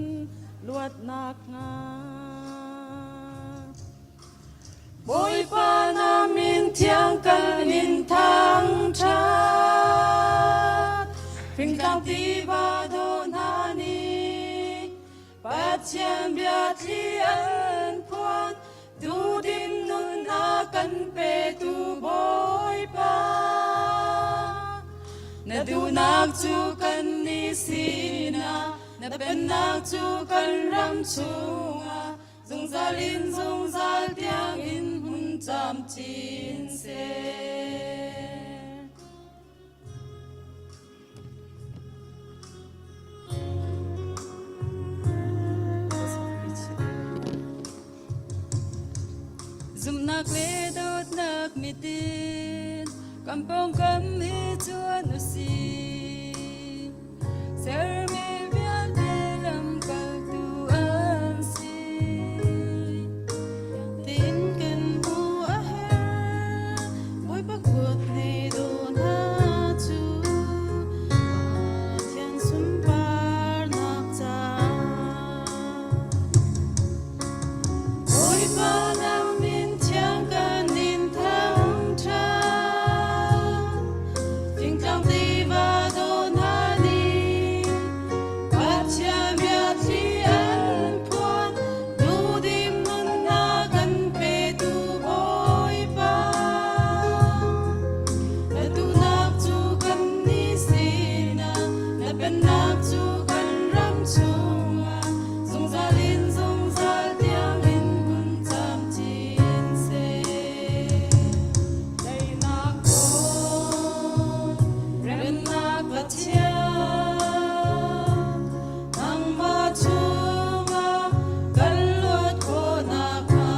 luatnak hnga. Bawipa na min thiang kan in thangṭhat. Fingtlang tiva dawh hna nih Pathian biathli an phuan. Duhdim nun a kan petu Bawipa. Na duhnak cu kan nih sinah, na pennak cu kan ram chungah, Zungzal in zungzal tiangin hmun camcin seh. Zumhnak le dawtnak mitin kan pawngkam hi cuan usih. Sermi vialte lamkaltu an si. Tin kan hmu a herh, Bawipa kut nih duh hna cu Pathian sunparnak caah. Bawipa na min thiang kan in thangṭhat. Fingtlang tiva dawh hna nih Pathian biathli an phuan. Duhdim nunnak kan petu Bawipa. Na duhnak cu kan nih sinah, na pennak cu kan ram chungah, zungzal in zungzal tiangin hun camcin seh. Daihnak kawl, remnak Pathian, nangmah chungah kan luat khawh nakhnga.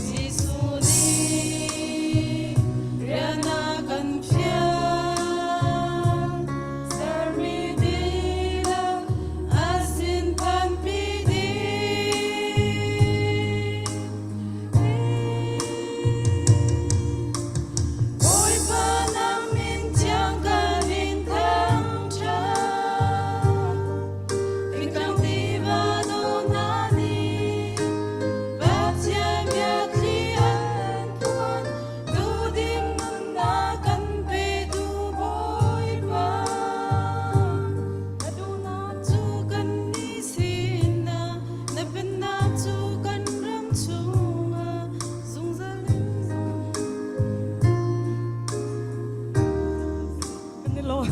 Jesuh nih rian a kan fial, sermi dihlak a sin phanpi ding. Bawipa na min thiang kan in thangṭhat. Fingtlang tiva dawh hna nih Pathian biathli an phuan. Duhdim nunnak kan petu Bawipa. Na duhnak cu kan nih sinah, na pennak cu kan ram chungah zungzal in Kan i lawm.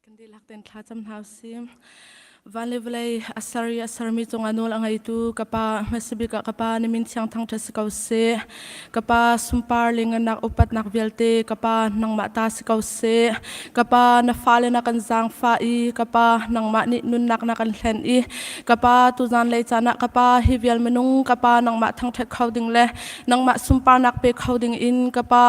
Kan dihlak tein thla cam hna usih. Van le vawlei a ser i a sermi cungah nawl a ngeitu ka Pa, hmasabik ah ka Pa na min thiang thangṭhat si ko seh. Ka Pa sunpar le ngannak upatnak vialte ka Pa nangmah ta si ko seh. Ka Pa na fale na kan zaangfah i ka Pa nangmah nih nunnak na kan hlen i ka Pa tuzan lei caan ah ka Pa hi vial minung ka Pa nangmah thangṭhat kho ding le nangmah sunparnak pe kho ding in ka Pa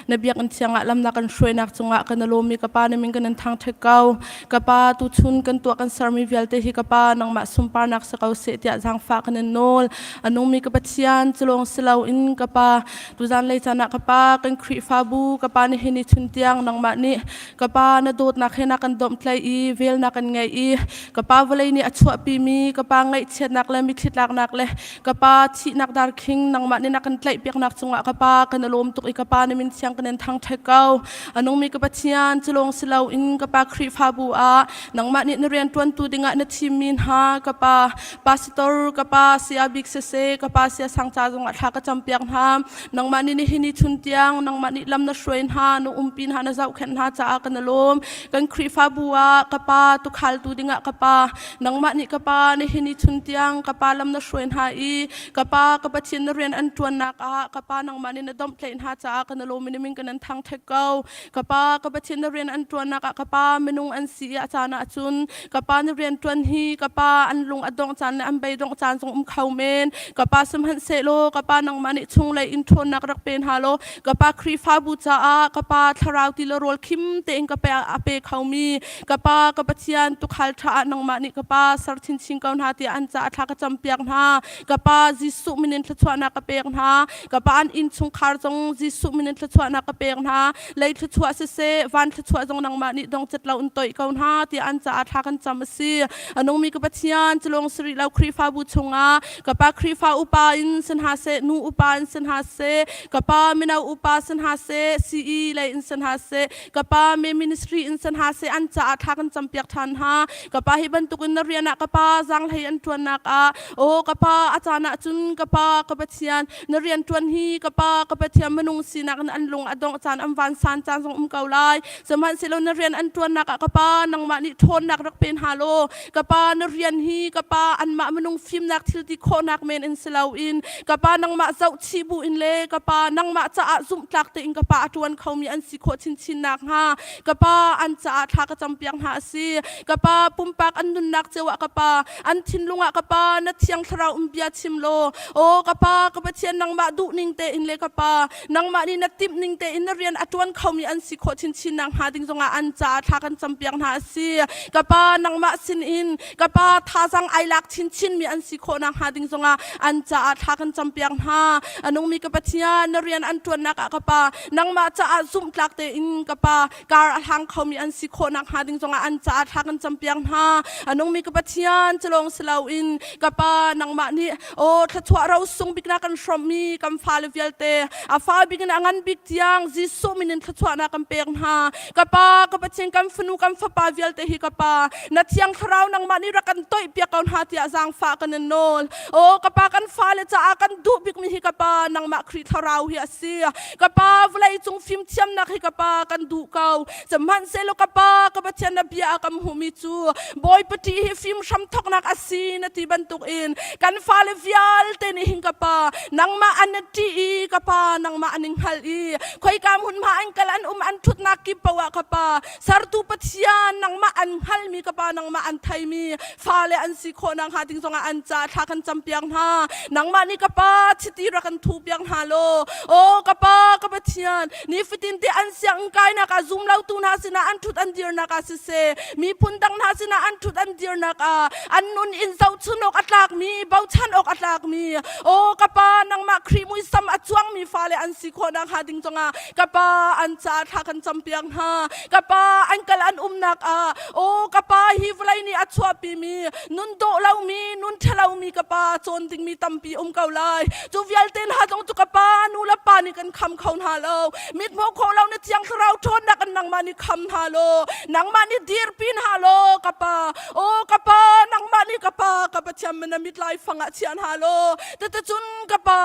na biakinn thiang ah lam na kan hruainak cungah kan lawm i ka pa na min kan in thangṭhat ko. Ka pa tuchun kan tuah kan sermi vialte hi ka pa nangmah sunparnak si ko seh tiah zaangfah kan in nawl. A nungmi ka Pathian culawng si loin ka pa tuzan lei caan ah ka pa kan Khrihfabu ka pa nihin ni chun tiang nangmah nih ka pa na dawtnak he na kan domhtlaih i vel na kan ngeih i ka pa vawlei nih a chuahpimi ka pa ngaihchiatnak le mitthli tlaknak le Ka pa thihnak darkhing nangmah nih na kan tlaihpiaknak cungah ka pa kan i lawm tuk i ka pa na min thiang kan in thangṭhat ko. A nungmi ka Pathian cu lawng si loin ka pa Khrihfabu ah nangmah nih na rian ṭuan. ṭuantu dingah na thimmi hna ka pa pastor ka pa saya bik siseh ka pa saya sang ca zongah thla ka campiak hna. Nangmah nih nihin ni chun tiang nangmah nih lam na hruai hna, na umpi hna, na zohkhenh hna caah kan i lawm. Kan Khrihfabu ah ka pa tukhaltu dingah ka pa nangmah nih ka pa nihin ni chun tiang ka pa lam na hruai hna i ka pa ka Pathian na rian an ṭuannak ah ka pa nangmah nih na domhtlaih hna caah kan i lawm i na min kan in thangṭhat ko. Ka pa ka Pathian na rian an ṭuannak ah ka pa minung an si i a caan ah cun ka pa na rian ṭuan hi ka pa an lung a dongh caan le an beidongh caan zong um kho men. Ka pa sihmanhsehlaw ka pa nangmah nih chunglei in ṭhawnnak rak pe hna law ka pa Khrihfabu caah ka pa thlarau ti le rawl khim tein ka pe a pe khomi ka pa ka Pathian tukhal ṭha ah nangmah nih ka pa ser chinchin ko hna tiah an caah thla ka campiak hna. Ka pa Jesuh min in thluachuahnak ka pek hna. Ka pa an innchungkhar zong Jesuh min in thluachuahnak ka pek hna. Lei thluachuah siseh, van thluachuah zong nangmah nih dongcat lo in toih ko hna tiah an caah thla kan cam a si. A nungmi ka Pathian culawng si rih lo Khrihfabu chungah ka pa Khrihfa upa in si hna seh, nu upa in si hna seh, ka pa mino upa si hna seh, CE lei in si hna seh, ka pa me ministry in si hna seh an caah thla kan campiak ṭhan hna. Ka pa hi bantukin na rian ah ka pa zaanghlei an ṭuannak ah aw ka pa a caan ah cun ka pa ka Pathian na rian ṭuan hi ka pa ka Pathian minung sinak in an lung a dongh caan an vansan caan zong um ko lai sihmanhsehlaw na rian an ṭuannak ah ka pa nangmah nih ṭhawnnak rak pe hna law ka pa na rian hi ka pa anmah minung fimnak thil ti khawhnak men in si loin ka pa nangmah zohchih bu in le ka pa nangmah caah zumhtlak tein ka pa a ṭuan khomi an si khawh chinchin nakhnga ka pa an caah thla ka campiak hna a si ka pa pumpak an nunnak cio ah ka pa an thinlung ah ka pa na thiang thlarau um bia chim law aw ka pa ka Pathian nangmah duh ning tein le ka pa nangmah nih na timh ning tein na rian a ṭuan khomi an si khawh chinchin nakhnga ding zongah an caah thla kan campiak hna a si ka pa nangmah sinin ka pa thazang ai lak chinchin mi an si khawh nakhnga ding zongah an caah thla kan campiak hna a nungmi ka Pathian na rian an ṭuannak ah ka pa nangmah caah zumhtlak tein ka pa kar a hlang khomi an si khawh nakhnga ding zongah an caah thla kan campiak hna a nungmi ka Pathian culawng si loin ka pa nangmah nih aw thluachuah ro sung bik na kan hrawmmi kan fale vialte a fa bik in a ngan bik tiang Jesuh min in thluachuahnak kan pek hna ka pa ka Pathian kan fanu kan fapa vialte hi ka pa na thiang thlarau nangmah nih rak kan toih piak ko hna tiah zaangfah kan in nawl aw ka pa kan fale caah kan duh bikmi hi ka pa nangmah Khrih thlarau hi a si ka pa vawlei cung fimthiamnak hi ka pa kan duh ko sihmanhsehlaw ka pa ka Pathian na bia a kam hmuhmi cu Bawipa ṭih hi fim hram thawknak a si na ti bantukin kan fale vialte nih hin ka pa nangmah an ṭih i ka pa nangmah an i hngalh i khoika hmunhma an kal an um an ṭhutnak kip paoh ah ka pa sertu Pathian nangmah an hngalmi ka pa nangmah an theimi fale an si khawh nakhnga ding zongah an ca thla kan campiak hna nangmah nih ka pa chiti rak kan thuh piak hna law aw ka pa ka Pathian nifatin te an sianginn kainak ah zum lotu hna sinah an ṭhut an dirnak ah siseh miphun dang hna sinah an ṭhut an dirnak ah an nun in zohchun awk a tlakmi bochan awk a tlakmi aw ka pa nangmah Khrih muisam a cuangmi fale an si khawh nakhnga ding zongah ka pa an ca thla kan campiak hna ka pa an kal an umnak ah aw ka pa hi vawlei nih a chuahpimi nun dawh lomi nun ṭhalomi ka pa cawn dingmi tampi um ko lai cu vialte hna zong cu ka pa nu le pa nih kan kham kho hna lo mit hmuh khawh lo na thiang thlarau ṭhawnnak in nangmah nih kham hna law nangmah nih dirpi hna law ka pa aw ka pa nangmah nih ka pa ka Pathian min a mit lai fang ah chia hna law cuticun ka pa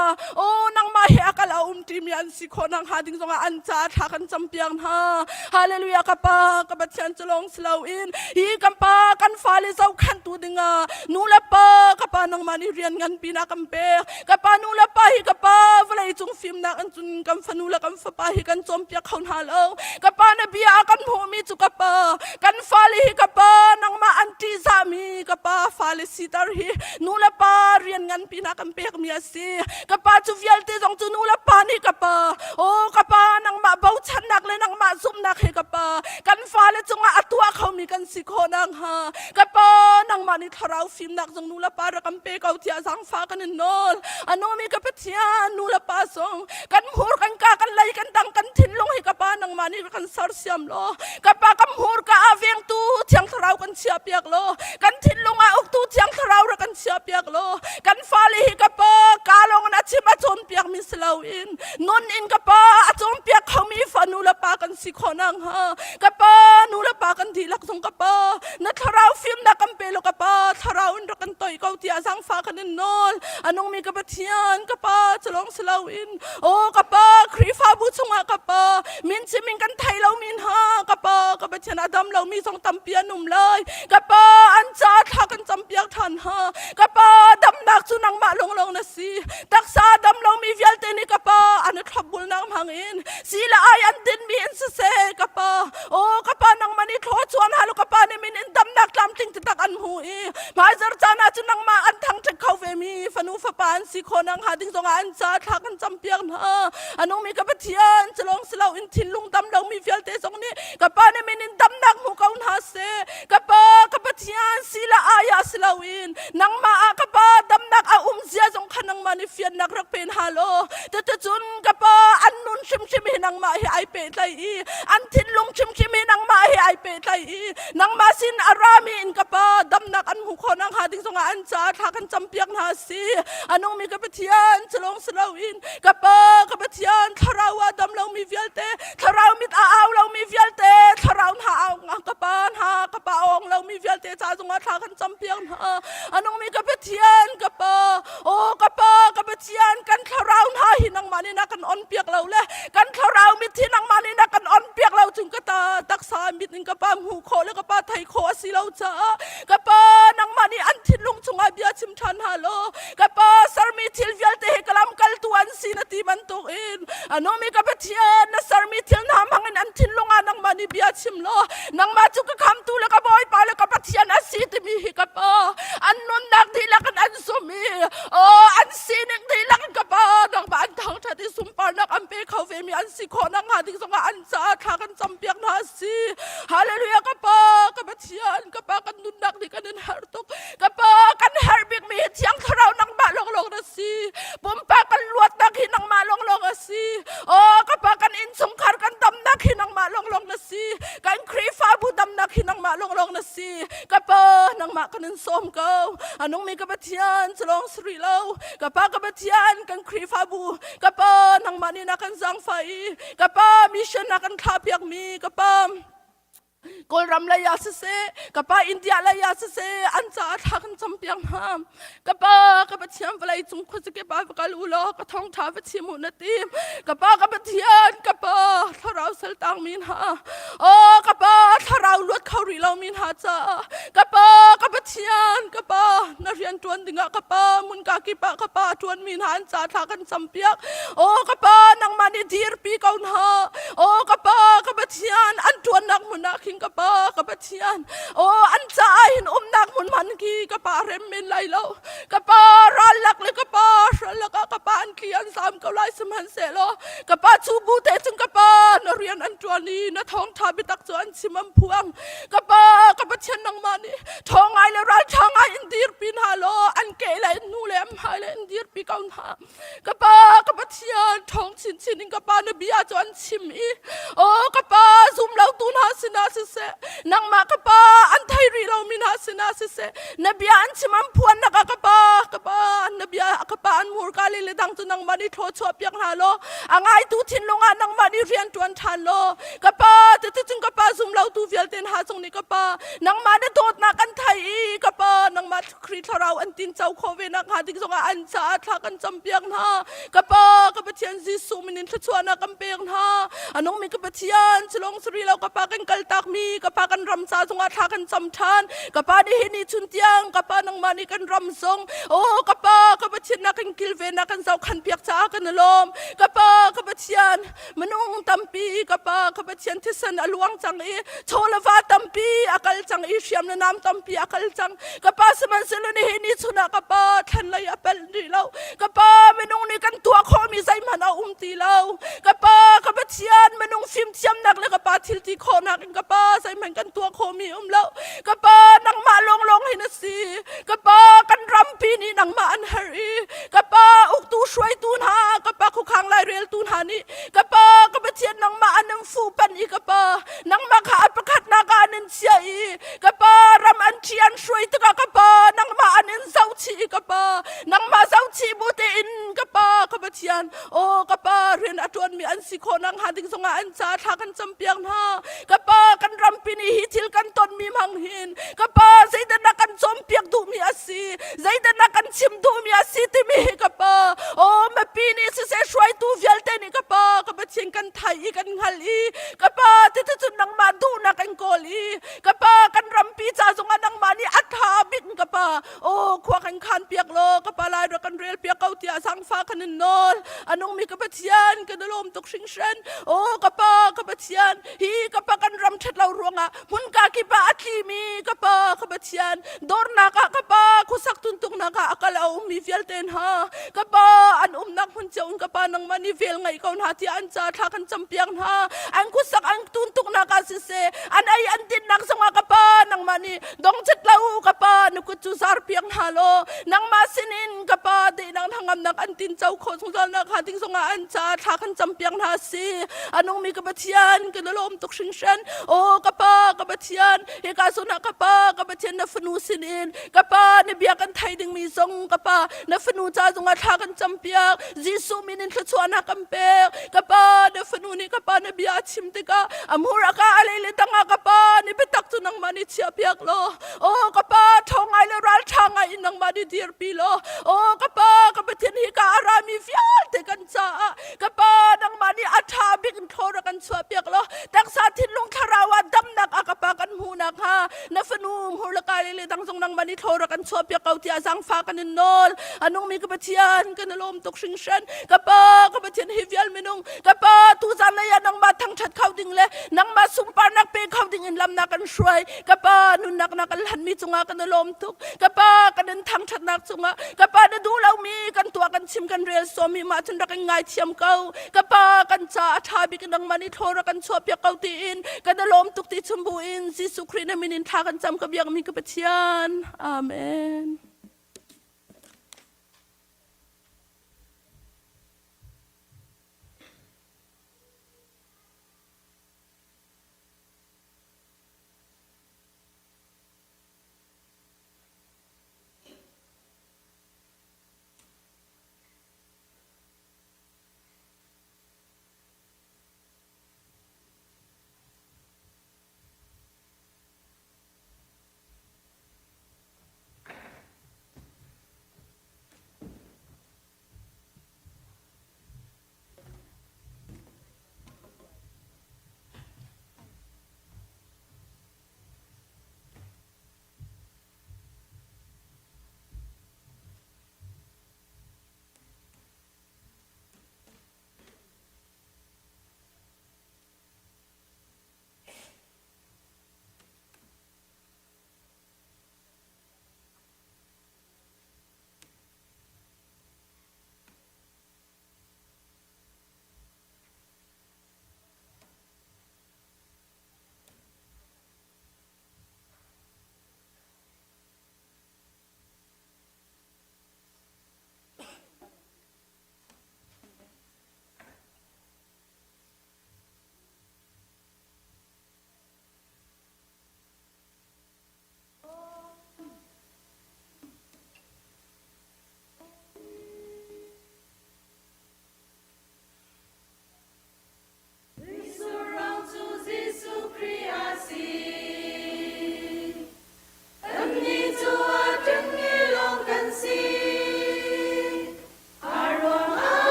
aw nangmah he a kal a um ṭimi an si khawh nakhnga ding zongah an caah thla kan campiak hna hallelujah ka pa ka Pathian cu lawng si loin hi kan pa kan fale zohkhenhtu dingah nu le pa ka pa nangmah nih rian nganpi na kan pek ka pa nu le pa hi ka pa vawlei cung fimnak in cun kan fanu le kan fapa hi kan cawnpiak kho hna lo ka pa na bia a kan hmuhmi cu ka pa kan fale hi ka pa nangmah an ṭihzahmi ka pa fale siter hi nu le pa rian nganpi na kan pekmi a si ka pa cu vialte zong cu nu le pa nih ka pa aw ka pa nangmah bochannak le nangmah zumhnak he ka pa kan fale cungah a tuah khomi kan si khawh nakhnga ka pa nangmah nih thlarau fimnak zong nu le pa rak kan pe ko tiah zaangfah kan in nawl a nungmi ka Pathian nu le pa zong kan hmur kan ka kan lei kan dang kan thinlung hi ka pa nangmah nih kan sersiam law ka pa kan hmur ka ah vengtu thiang thlarau kan chiah piak law kan thinlung ah uktu thiang thlarau rak kan chiah piak law kan fale hi ka pa ka lawng in a chim a cawnpiak mi si loin nun in ka pa a cawnpiak khomi fanu le. le pa kan si khawh nakhnga ka pa nu le pa kan dihlak zong ka pa na thlarau fimnak kan pe law ka pa thlarau in rak kan toih ko tiah zaangfah kan in nawl. A nungmi ka Pathian ka pa cu lawng si loin aw ka pa Khrihfabu chungah ka pa min chimin kan thei lomi hna ka pa ka Pathian a dam lomi zong tampi an um lai. Ka pa an ca thla kan campiak ṭhan hna. Ka pa damnak cu nangmah lawnglawng na si. Taksa dam lomi vialte nih ka pa an i thlopbulnak hmang in si le ai an dinmi in siseh ka pa aw ka pa nangmah nih thlaw chuan hal ka pa nih min in damnak tlamtling taktak an hmu i hmaizar caan ah cun nangmah an thangṭhat kho ve mi fanu fapa an si khawh nakhnga ding zongah an ca thla kan campiak hna. A nungmi ka Pathian cu lawng si loin thinlung dam lomi vialte zong nih ka pa nih min in damnak hmu ko hna seh. Ka pa ka Pathian si le ai ah si loin nangmah ah ka pa damnak a um zia zong kha nangmah nih fiannak rak pe hna law cuticun ka pa an nun hrimhrim hi nangmah hi ai pehtlai i an thinlung hrimhrim hi nangmah hi ai pehtlai i nangmah sin a rami in ka pa damnak an hmuh khawh nakhnga ding zongah an ca thla kan campiak hna si. A nungmi ka Pathian cu lawng si loin ka pa ka Pathian thlarau ah dam lomi vialte thlarau mit a au lomi vialte thlarau hna au ka pa hna ka pa awng lomi vialte ca zongah thla kan campiak hna. A nungmi ka Pathian ka pa aw ka pa ka Pathian kan thlarau hna hi nangmah nih na kan on piak lo le kan thlarau mit hi nangmah nih na kan on piak lo cung ka ta taksa mit in ka pa hmuh khawh le ka pa thei khawh a si lo caah ka pa nangmah nih an thinlung chungah bia chim ṭhan hna law ka pa sermi thil vialte hi ka lamkaltu an si na ti bantuk in a nungmi ka Pathian na sermi thil hna hmang in an thinlung ah nangmah nih bia chim law nangmah cu ka khamtu le ka Bawipa le ka Pathian a si timi hi ka pa an nunnak dihlak in an zum i oh an sining dihlak in ka pa nangmah an thangṭhat i sunparnak an pe kho ve mi an si khawh nakhnga ding zongah an caah thla kan campiak hna a si. Hallelujah. Ka pa ka Pathian ka pa kan nunnak nih kan in herh tuk. Ka pa kan herh bikmi hi Thiang Thlarau nangmah lawnglawng na si. Pumpak kan luatnak hi nangmah lawnglawng a si. Oh ka pa kan innchungkhar kan damnak hi nangmah lawnglawng na si. Kan Khrihfabu damnak hi nangmah lawnglawng na si. Ka pa nangmah kan in sawm ko. A nungmi ka Pathian cu lawng si rih lo. Ka pa ka Pathian kan Khrihfabu ka pa nangmah nih na kan zaangfah i ka pa mission na kan thlahpiak mi ka pa Kawlram lei ah siseh ka pa India lei ah siseh an caah thla kan campiak hna. Ka pa ka Pathian vawlei cung khuazakip ah va kal u law ka thawngṭha va chim u na ti. Ka pa ka Pathian ka pa thlarau saltang mi hna aw ka pa thlarau luat kho rih lomi hna caah ka pa ka Pathian ka pa na rian ṭuan dingah ka pa hmunka kip ah ka pa ṭuan mi hna an ca thla kan campiak. Aw ka pa nangmah nih dirpi ko hna. Aw ka pa ka Pathian an ṭuannak hmun ah khin ka pa ka Pathian aw an caah hin umnak hmun hman khi ka pa rem men lai lo. Ka pa ral lak le ka pa hral lakah ka pa an tli an zam ko lai sihmanhsehlaw ka pa cu bu te cun ka pa na rian an ṭuan i na thawngṭha biatak cu an chim an phuang. Ka pa ka Pathian nangmah nih ṭhawng ngai le ralṭha ngai in dirpi hna law an ke le an hnu le an hmai le in dirpi ko hna. Ka pa ka Pathian ṭhawng chinchin in ka pa na bia cu an chim i aw ka pa zum lotu hna sinah siseh nangmah ka pa an thei rih lomi hna sinah siseh na bia an chim an phuannak ah ka pa ka pa na bia ka pa an hmurka le le dang cu nangmah nih thlawchuah piak hna law a ngaitu thinlung ah nangmah nih rian ṭuan ṭhan law ka pa cuticun ka pa zum lotu vialte hna zong nih ka pa nangmah na dawtnak an thei i ka pa nangmah Khrih thlarau an tinco khawh ve nakhnga ding zongah an caah thla kan campiak hna. Ka Pa, ka Pathian Jesuh min in thluachuahnak kan pek hna. A nungmi ka Pathian, culong sari lo ka Pa kan kaltakmi, ka Pa kan ram ca zongah thla kan cam ṭhan. Ka Pa nih hi ni chun tiang, ka Pa nangmah nih kan ram zong, oh ka Pa, ka Pathian na kan kilven na kan zohkhan piak caah kan i lawm. Ka Pa, ka Pathian, minung tampi ka pa ka Pathian thisen a luang cang i chaw le va tampi a kal cang i hriam le nam tampi a kal cang. Ka pa sihmanhsehlaw nihin ni chun ah ka pa thlan lei a pelh rih lo. Ka pa minung nih kan tuah khawhmi zeihmanh a um ti lo. Ka pa ka Pathian minung fimthiamnak le ka pa thil ti khawhnak in ka pa zeihmanh kan tuah khawhmi um lo. Ka pa nangmah lawnglawng hi na si. Ka pa kan rampi nih nangmah an herh i ka pa uktu hruaitu hna ka pa khukhang laireltu hna nih ka pa ka Pathian nangmah an in fuhpanh i ka pa nangmah kha a pakhatnak ah an in chiah i ka pa ram an ṭhi an hruai tikah ka pa nangmah an in zohchih i ka pa nangmah zohchih bu tein ka pa ka Pathian. Pathian aw ka pa rian a ṭuanmi an si khawh nakhnga ding zongah an ca thla kan campiak hna. Ka pa kan rampi nih hi thil kan tonmi hmang hin ka pa zeidah na kan cawnpiak duhmi a si zeidah na kan chim duhmi a si timi hi ka pa aw mipi nih siseh hruaitu vialte nih ka pa ka Pathian kan thai i kan hngal i ka pa cuticun nangmah duhnak kan kawl i ka pa kan rampi ca zongah nangmah nih a ṭha bik ka pa aw khua kan khan piak law ka pa lai rak kan rel piak ko tiah zangfa kan in nawl a nungmi ka Pathian kan i lawm tuk hringhran aw ka pa ka Pathian hi ka pa kan ram ṭhat lo ruangah hmunka kip ah a tlimi ka pa ka Pathian dornak ah ka pa khuasak tuntuknak ah a kal a ummi vialte hna ka pa an umnak hmun cio in ka pa nangmah nih vel ngeih ko hna tiah an ca thla kan campiak hna an khuasak an tuntuknak ah siseh an ei an dinnak zongah ka pa nangmah nih dongchet lo ka pa na kut cu zar piak hna law nangmah sinin ka pa dehnak hnangamnak an tin co khawh zungzal nak hnga ding zongah an ca thla kan campiak hna si a nungmi ka Pathian kan i lawm tuk hringhran aw ka pa ka Pathian hika zawn ah ka pa ka Pathian na fanu sinin ka pa na bia kan thei dingmi zong ka pa na fanu ca zongah thla kan campiak Jesuh min in thluachuahnak kan pek ka pa na fanu nih ka pa na bia a chim tikah a hmur a ka a lei le tang ah ka pa ni biatak cu nangmah nih chiah piak law aw ka pa ṭhawng ngai le ralṭha ngai in nangmah nih dirpi law aw ka pa ka Pathian hi ka a rami vialte kan caah ka pa nangmah nih a ṭha bik in thlawr a kan chuah piak law taksa thinlung thlarau ah damnak a ka pa kan hmuh nakhnga na fanu hmur le kai le dang zong nangmah nih thlawr a kan chuah piak ko tiah zaangfah kan in nawl a nungmi ka Pathian kan i lawm tuk hringhran ka pa ka Pathian hi vial minung ka pa tuzan lei ah nangmah thangṭhat kho ding le nangmah sunparnak pe kho ding in lam na kan hruai ka pa nunnak na kan hlanmi cungah kan i lawm tuk ka pa kan in thangṭhatnak cungah ka pa na duh lomi kan tuah kan chim kan rel sawmi mah cun rak in ngaithiam ko ka pa kan ca a ṭha bik nangmah nih thlaw rak kan chuah piak ko tiin kan i lawm tuk ti chim bu in Jesuh Khrih na min in thla kan cam ka biakmi ka Pathian amen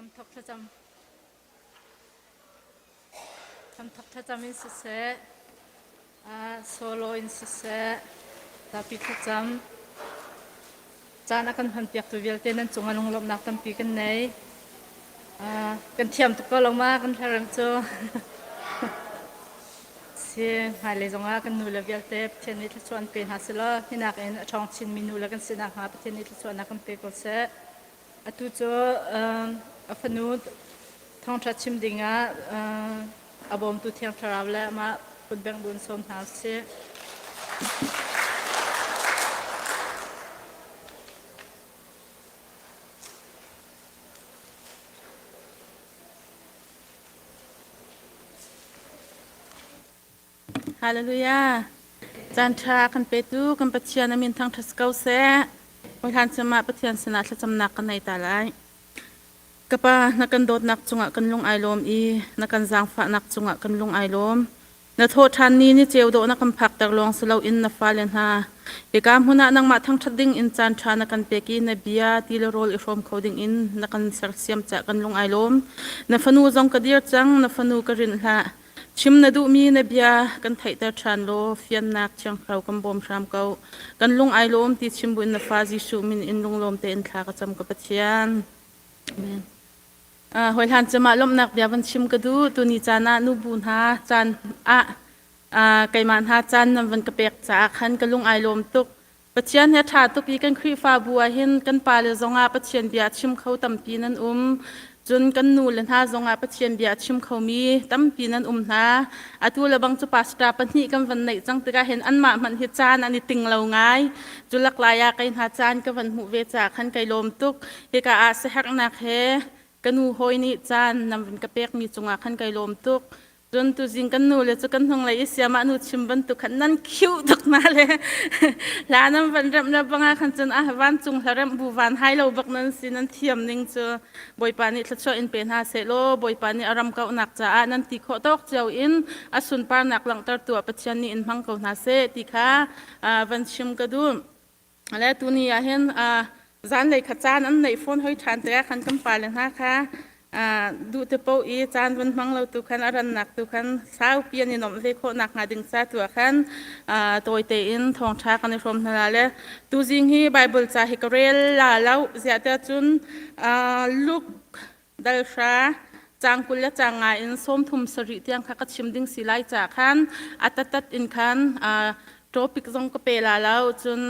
Hramthok thlacam. Hramthok thlacam in siseh, solo in siseh, zapi thlacam. Caan a kan hmanpiaktu vialte nan cungah lunglawmhnak tampi kan nei. Kan thiam tuk ko lo ma kan hlarem cu. Si hmailei zongah kan nule vialte Pathian nih thluachuah an pe hna selaw hinak in a ṭhawng chinmi nule kan si nakhnga Pathian nih thluachuahnak kan pe ko seh. Atu cu a fanu thawngṭha chim dingah a bawmtu Thiang Thlarau le amah kutbengh bu in sawm hna usih. Hallelujah. Caan ṭha kan petu kan Pathian a min thangṭhat si ko seh. Hlan cem ah Pathian sinah thlacamnak kan nei ta lai. Ka Pa, na kan dawtnak cungah kan lung ai lawm i na kan zaangfahnak cungah kan lung ai lawm. Na thawhṭhan ni ni ceu dawh na kan phakter lawng si loin na fale hna hika hmun ah nangmah thangṭhat ding in caan ṭha na kan pek i na bia ti le rawl i hrawm kho ding in na kan sersiam caah kan lung ai lawm. Na fanu zong ka dir cang, na fanu ka rinh hlah. Chim na duhmi na bia kan theihter ṭhan law fiannak thiangthlarau kan bawm hram ko. Kan lung ai lawm ti chim buin na fa Jesuh min in lunglawm tein thla ka cam ka Pathian. Amen. Uh, hawihlan cemah lawmhnak bia van chim ka duh. Tuni caan ah nubu hna caan ah uh, keimah hna caan nan van ka pek caah khan ka lung ai lawm tuk. Pathian he ṭha tuk i kan Khrihfabu ah hin kan pale zongah Pathian bia a chim kho tampi nan um. Cun kan nule hna zongah Pathian bia a chim khomi tampi nan um hna. Atu le bang cu pastor pahnih kan van neih cang tikah hin anmah hmanh hi caan an i ting lo ngai. Cu laklai ah kei hna caan ka van hmuh ve caah khan kai lawm tuk. Hika ah siaherhnak he ka nu hawi nih caan nan van ka pekmi cungah khan kai lawm tuk. Cun tuzing kan nu le cu kan hnunglei i siamah nu chim bantuk khan nan khiuh tuk hna le hla nan van remh le bangah khan cun ah vancung hla remh bu van hai lo bak nan si nan thiam ning cu Bawipa nih thluachuah in pe hna seh law Bawipa nih a ram kauhnak caah nan ti khawh tawk cio in a sunparnak langhter tu ah Pathian nih in hmang ko hna seh ti kha van chim ka duh. Le tuni ah hin zanlei kha caan an neih fawn hoi ṭhan tikah khan kan pale hna kha duh te paoh i caan van hmang lo tu khan a rannak tu khan saupi an i nuamh ve khawh nakhnga ding ca tu ah khan tawi tein thawngṭha kan i hrawm hna la le tuzing hi Bible ca hi ka rel la lo ziah tiah cun Luke dal hra caang 20 le caang nga in 37 tiang kha ka chim ding si lai ca khan a tatat in khan topic zong ka pe la lo cun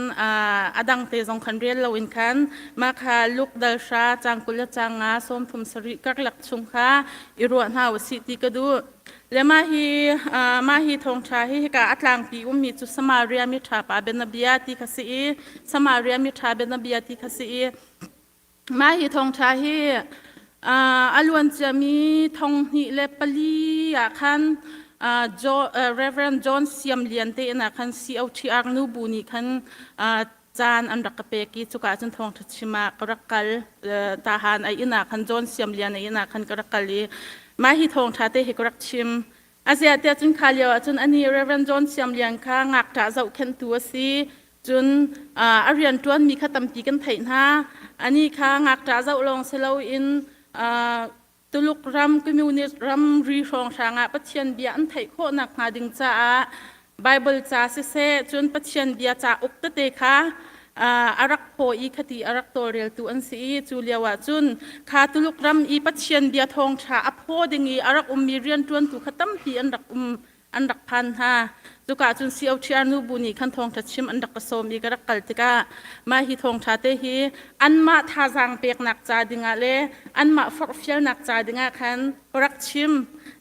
a dang te zong khan rel lo in khan mah kha Luke dal hra caang 20 le caang nga 37 karlak chung kha i ruah hna usih ti ka duh. Le mah hi mah hi thawngṭha hi hika a tlangpi ummi cu Samaria mi ṭha pa bianabia ti kha si i Samaria mi ṭha bianabia ti kha si i Mah hi thawngṭha hi a luan ciami 2004 ah khan Reverend John Siam Lian te inn ah khan COTR nubu nih khan caan an rak ka pek i cuka cun thawngṭha chim ah ka rak kal. Tahan a inn ah khan John Siam Lian a inn ah khan ka rak kal i mah hi thawngṭha te hi ka rak chim. A ziah tiah cun kha lio ah cun anih Reverend John Siam Lian kha ngakṭah zohkhenhtu a si. Cun a rianṭuanmi kha tampi kan theih hna. Anih kha ngakṭah zoh lawng si loin Tuluk ram, communist ramri hrawnghrang ah Pathian bia an theih khawh nakhnga ding caah Baibal ca siseh, cun Pathian bia cauk tete kha a rak phaw i khati a rak tawlreltu an si i cu lio ah cun kha Tuluk ram i Pathian bia thawngṭha a phaw ding i a rak ummi rianṭuantu kha tampi an rak um an rak phan hna. Cuka cun COTR nubu nih khan thawngṭha chim an rak ka sawm i ka rak kal tikah mah hi thawngṭha te hi anmah thazaang peknak ca dingah le anmah forhfialnak ca dingah khan ka rak chim.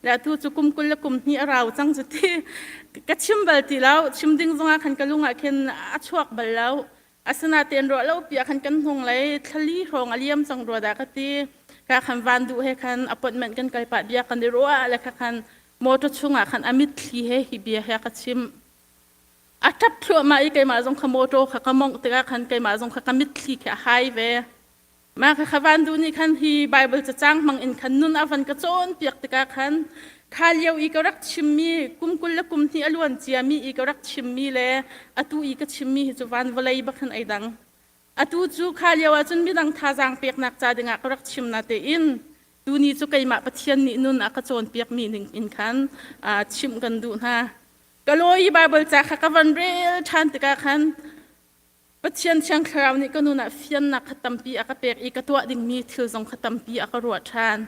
Le atu cu kum 20 le kum hnih a rau cang cu ti ka chim bal ti lo. Chim ding zongah khan ka lung ah khin a chuak bal lo. Asinain ruah lo pi ah khan kan hnunglei thlali hrawng a liam cang rua dah ka ti. Ka khan van duh he khan appointment kan kal pah bia kan i ruah le kha khan motor chungah khan a mitthli he hi bia he ka chim. A ṭap thluahmah i keimah zong kha motor kha ka mongh tikah khan keimah zong kha ka mitthli khi a hai ve. Mah kha kha van duh nih khan hi Bible cacang hmang in khan nun a van ka cawnpiak tikah khan kha lio i ka rak chimmi kum 20 le kum hnih a luan ciami i ka rak chimmi le atu i ka chimmi hi cu van vawlei bak khan ei dang. Atu cu kha lio ah cun midang thazaang peknak ca dingah ka rak chim na tein. Tuni cu keimah Pathian nih nun a ka cawnpiakmi ning in khan chimh kan duh hna. Ka lawi i Baibal ca kha ka van rel ṭhan tikah khan Pathian Thiang Thlarau nih ka nun ah fiannak kha tampi a ka pek i ka tuah dingmi thil zong kha tampi a ka ruah ṭhan.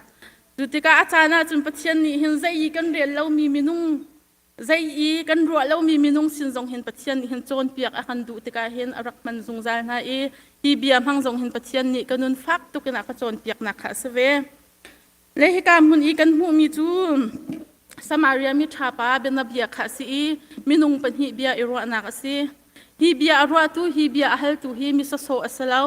Cu tikah a caan ahcun Pathian nih hin zei i kan rel lomi minung zei i kan ruah lomi minung sin zong hin Pathian nih hin cawnpiak a kan duh tikah hin a rak hman zungzal hna i hi bia hmang zong hin Pathian nih ka nun fak tuk in a ka cawnpiaknak kha a si ve. Le hika hmun i kan hmuhmi cu Samaria mi ṭha pa bianabia kha a si i minung pahnih bia i ruahnak a si. Hi bia a ruahtu, hi bia a haltu hi mi sawsawh a si lo.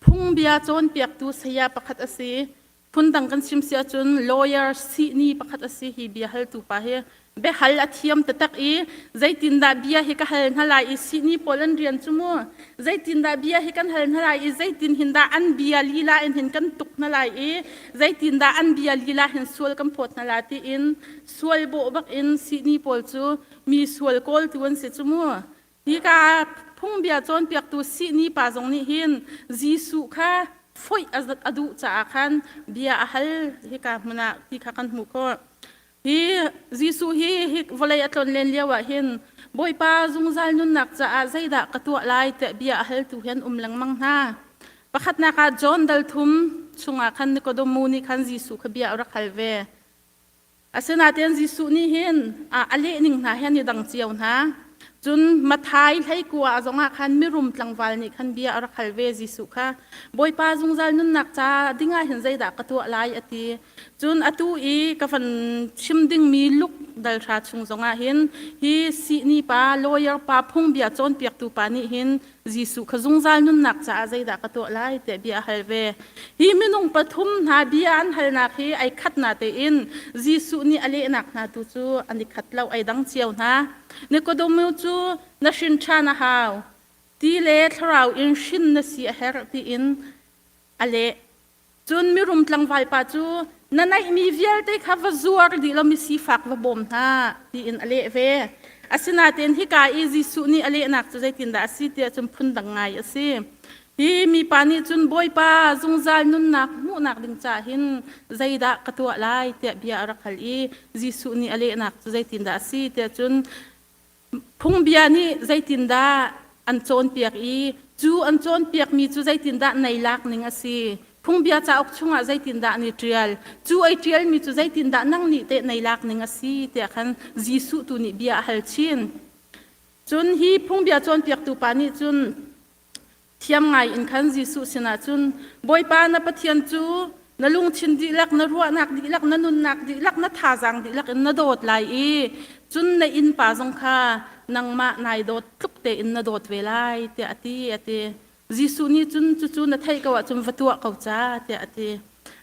Phungbia cawnpiaktu saya pakhat a si. Phundang kan chim si ahcun lawyer sihni pakhat a si hi bia haltu pa hi. Biahal a thiam taktak i zeitindah bia hi ka hal hna lai i sihni pawl an rian cu mu zeitindah bia hi kan hal hna lai i zeitin hin dah an bia lila in hin kan tuk hna lai i zeitindah an bia lila hin sual kan phawt hna lai tiin sual bawh bak in sihni pawl cu mi sual kawltu an si cu mu. Hika phungbia cawnpiaktu sihni pa zong nih hin Jesuh kha foih a duh caah khan bia a hal hika hmun ah ti kha kan hmuh khawh. Hi Jesuh hi hi vawlei a tlonlen lio ah hin Bawipa zungzal nunnak caah zeidah ka tuah lai tiah bia a haltu hi an um lengmang hna. Pakhatnak ah John dal thum chungah khan Nikodemu nih khan Jesuh kha bia a rak hal ve. Asinain Jesuh nih hin a leh ning hna hi an i dang cio hna. Cun Matthai hleikua zongah khan mirum tlangval nih khan bia a rak hal ve Jesuh kha. Bawipa zungzal nunnak ca dingah hin zeidah ka tuah lai a ti. Cun atu i ka van chim dingmi Luke dalhra chung zongah hin hi sihni pa lawyer pa phungbia cawnpiaktu pa nih hin Jesuh kha zungzal nunnak caah zeidah ka tuah lai tiah bia a hal ve. Hi minung pathum hna bia an halnak hi ai khat na tein Jesuh nih a lehnak hna tu cu an i khat lo ai dang cio hna. Nikodemu cu na hrin ṭhan a hau. Ti le thlarau in hrin na si a herh tiin a leh. Cun mirum tlangval pa cu na neihmi vialte kha va zuar dih law misifak va bawm hna tiin a leh ve. Asinain hika i Jesuh nih a lehnak cu zeitindah a si tiah cun phundang ngai a si. Hi mipa nih cun Bawipa zungzal nunnak hmuhnak ding caah hin zeidah ka tuah lai tiah bia a rak hal i Jesuh nih a lehnak cu zeitindah a si tiah cun Phungbia nih zeitindah an cawnpiak i cu an cawnpiakmi cu zeitindah nei lak ning a si? Phungbia cauk chungah zeitindah an i ṭial? Cu ai ṭialmi cu zeitindah nang nih teh nei lak ning a si? tiah khan Jesuh tu nih bia a hal chin. Cun hi phungbia cawnpiaktu pa nih cun Thiam ngai in khan Jesuh sinah cun, Bawipa na Pathian cu na lungthin dihlak, na ruahnak dihlak, na nunnak dihlak, na thazaang dihlak in na dawt lai i cun na innpa zong kha nangmah nai dawt tluk tein na dawt ve lai, tiah a ti, a ti. Jesuh nih cun cucu na theih ko ahcun va tuah ko ca, tiah a ti.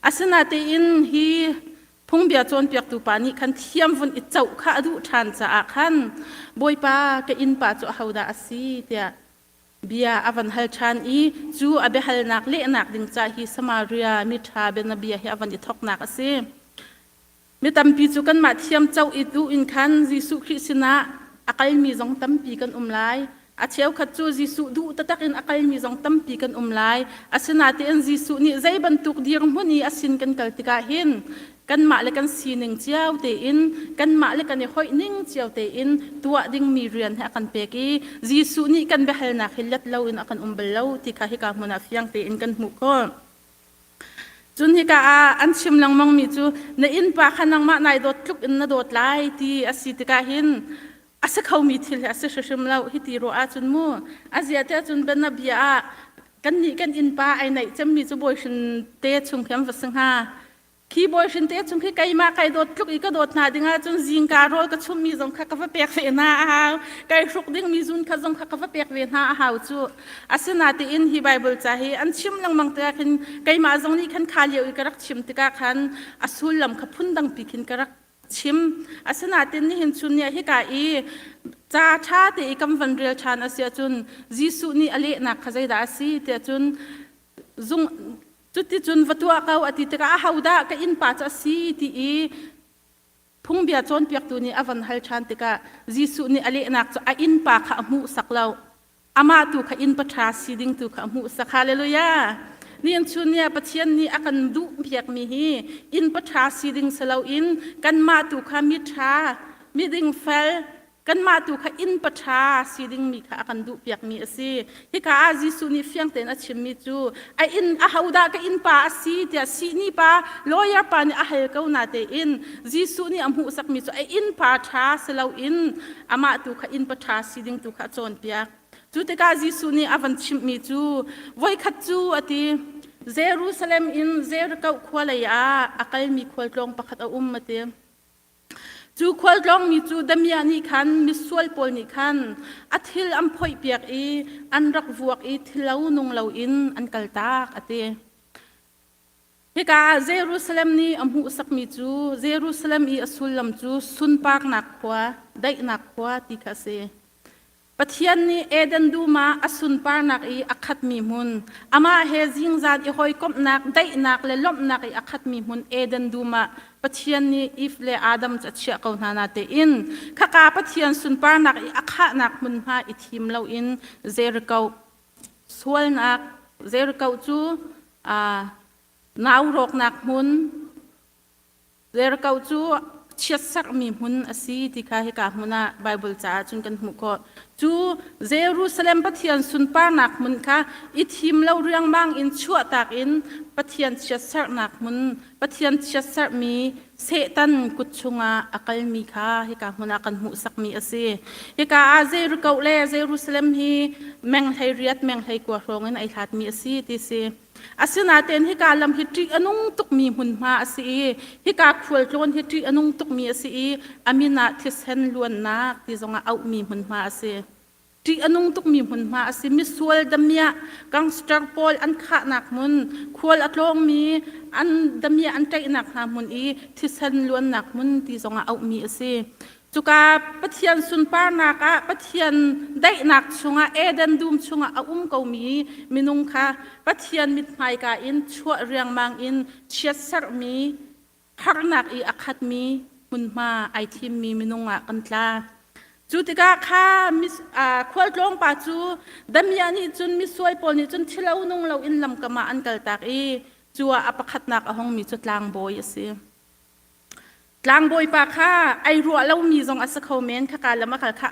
Asinain hi phungbia cawnpiaktu pa nih khan thiam vun i coh kha a duh ṭhan caah khan, Bawipa, ka innpa cu ahodah a si? tiah Bia a van hal ṭhan i cu a biahalnak lehnak ding ca hi Samaria miṭha bianabia hi a van i thawknak a si. Mi tampi cu kanmah thiam co i duh in khan Jesuh Khrih sinah a kalmi zong tampi kan um lai. A cheukhat cu Jesuh duh taktak in a kalmi zong tampi kan um lai. Asinain Jesuh nih zei bantuk dirhmun i a sin kan kal tikah hin kanmah le kan sining cio tein kanmah le kan i hoih ning cio tein tuah dingmi rian hi a kan pek i Jesuh nih kan biahalnak hi let loin a kan um bal lo ti kha hika hmun ah fiang tein kan hmuh khawh. Cun hika ah an chim lengmangmi cu na innpa kha nangmah nai dawt tluk in na dawt lai ti a si tikah hin a si khomi thil hi a si hrimhrim lo hi ti ruah ahcun mu a zia te ahcun bianabia ah kannih kan innpa ai naih cemmi cu bawihrin te chung khi an va si hnga Khi bawihrin te chung khi keimah kai dawt tluk i ka dawt hna ding ahcun zingka rawl ka chummi zong kha ka va pek ve hna a hau. Kai hruk dingmi zun kha zong kha ka va pek ve hna a hau cu. Asinain hi Bible ca hi an chim lengmang tikah khin keimah zong nih khan kha lio i ka rak chim tikah khan a sullam kha phundang pi khin ka rak chim. Asinain nihin chun ni ah hika i ca ṭha te i kan van rel ṭhan a si ahcun Jesuh nih a lehnak kha zeidah a si tiah cun zung Cuticun va tuah ko a ti tikah ahodah ka innpa cu a si ti i phungbia cawnpiaktu nih a van hal ṭhan tikah Jesuh nih a lehnak cu a innpa kha a hmuhsak lo. Amah tu kha innpa ṭha si ding tu kha a hmuhsak. Hallelujah! Nihin chun ni ah Pathian nih a kan duh piakmi hi inn paṭha si ding si loin kanmah tu kha miṭha, miding fel, kanmah tu kha inn paṭha si dingmi kha a kan duh piakmi a si. Hika ah Jesuh nih fiang tein a chimmi cu a inn ahodah ka innpa a si tiah sihni pa lawyer pa nih a hal ko na tein Jesuh nih a hmuhsakmi cu a innpa ṭha si loin amah tu kha innpa ṭha si ding tu kha a cawnpiak. Cu tikah Jesuh nih a van chimhmi cu voikhat cu a ti Jerusalem in Jericho khua lei ah a kalmi khualtlawng pakhat a um a ti. Cu khualtlawngmi cu damiah nih khan misual pawl nih khan a thil an phoihpiak i an rak vuak i thilo nung loin an kaltak a ti. Hika ah Jerusalem nih a hmuhsakmi cu Jerusalem i a sullam cu sunparnak khua, daihnak khua ti kha a si. Pathian nih Eden dum ah a sunparnak i a khatmi hmun, amah he zingzan i hawikomhnak, daihnak le lawmhnak i a khatmi hmun Eden dum ah Pathian nih Eve le Adam cu a chiah ko hna natein khaka Pathian sunparnak i a khahnak hmunhma i thim loin Jericho sualnak Jericho cu nau rawknak hmun Jericho cu chiatserhmi hmun a si ti kha hika hmun ah Baibal caah cun kan hmuh khawh. Cu Jerusalem Pathian sunparnak hmun kha i thim lo riangmang in chuahtak in Pathian chiatserhnak hmun, Pathian chiatserhmi Satan kut chungah a kalmi kha hika hmun ah kan hmuhsakmi a si. Hika ah Jericho le Jerusalem hi meng 18, meng 19 hrawng in ai hlatmi a si ti si. Asinain hika lam hi ṭih a nung tukmi hmunhma a si i hika khualtlawn hi ṭih a nung tukmi a si i a min ah thisen luannak ti zongah auhmi hmunhma a si. Ṭih a nung tukmi hmunhma a si. Misual damiah gangster pawl an khahnak hmun, khual a tlawngmi an damiah an ṭaihnak hna hmun i thisen luannak hmun ti zongah auhmi a si. Cuka Pathian sunparnak ah Pathian daihnak chungah Eden dum chungah a um komi minung kha Pathian mithmaika in chuah riangmang in chiatserhmi harnak i a khatmi hmunhma ai thimmi minung ah kan tla. Cu tikah kha khualtlawng pa cu damiah nih cun misual pawl nih cun thilo nung loin lamkam ah an kaltak i cu ah a pakhatnak a hongmi cu tlangbawi a si. Tlangbawipa kha ai ruah lomi zong a si kho men khaka lam a kal kha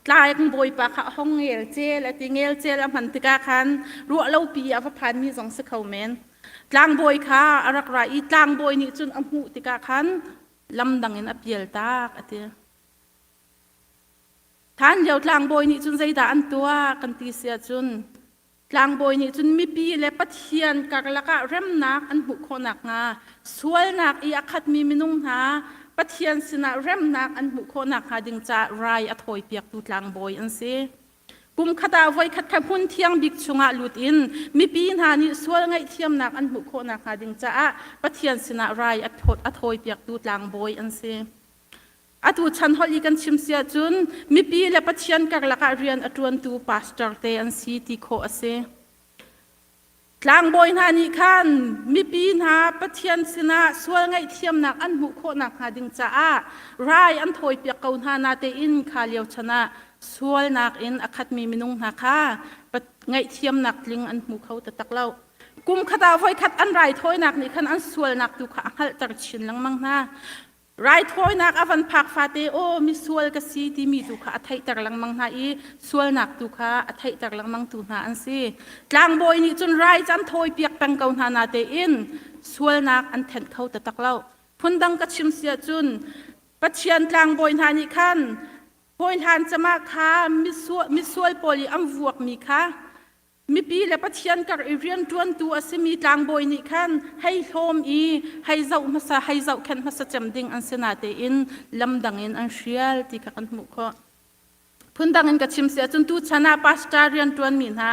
tlangbawipa kha a hong ngelcel a ti ngelcel a hman tikah khan ruah lopi a va phanmi zong si kho men tlangbawi kha a rak ra i tlangbawi nih cun a hmuh tikah khan lam dang in a pial tak a ti Than lio tlangbawi nih cun zeidah an tuah kan ti si ahcun Tlangbawi nih cun mipi le Pathian karlak ah remnak an hmuh khawh nakhnga sualnak i a khatmi minung hna Pathian sinah remnak an hmuh khawh nakhnga ding caah rai a thawipiaktu tlangbawi an si. Kum khat ah voikhat kha hmun thiang bik chungah lut in mipi hna nih sual ngaihthiamnak an hmuh khawh nakhnga ding caah Pathian sinah rai a thawipiaktu tlangbawi an si. Atu chan holh i kan chim si ahcun mipi le Pathian karlak ah rian a ṭuantu pastor te an si ti khawh a si. Tlangbawi hna nih khan mipi hna Pathian sinah sual ngaihthiamnak an hmuh khawh nakhnga ding caah rai an thawipiak ko hna natein kha lio chan ah sualnak in a khatmi minung hna kha ngaihthiamnak tling an hmu kho taktak lo. Kum khat ah voikhat an raithawinak nih khan an sualnak tu kha a hngalhter chin lengmang hna. Raithawinak a van phak fate aw misual ka si timi tu kha a theihter lengmang hna i sualnak tu kha a theihter lengmang tu hna an si. Tlangbawi nih cun rai cu an thawipiak peng ko hna natein sualnak an thenh kho taktak lo. Phundang ka chim si ahcun Pathian tlangbawi hna nih khan hawihlan cama kha misual pawl i an vuakmi kha Mipi le Pathian kar i rianṭuantu a simi tlangbawi nih khan hei hlawm i hei zoh hmasa hei zohkhenh hmasa cem ding an si natein lamdang in an hrial ti kha kan hmuh khawh. Phundang in ka chim si ahcun tuchan ah pastor rianṭuanmi hna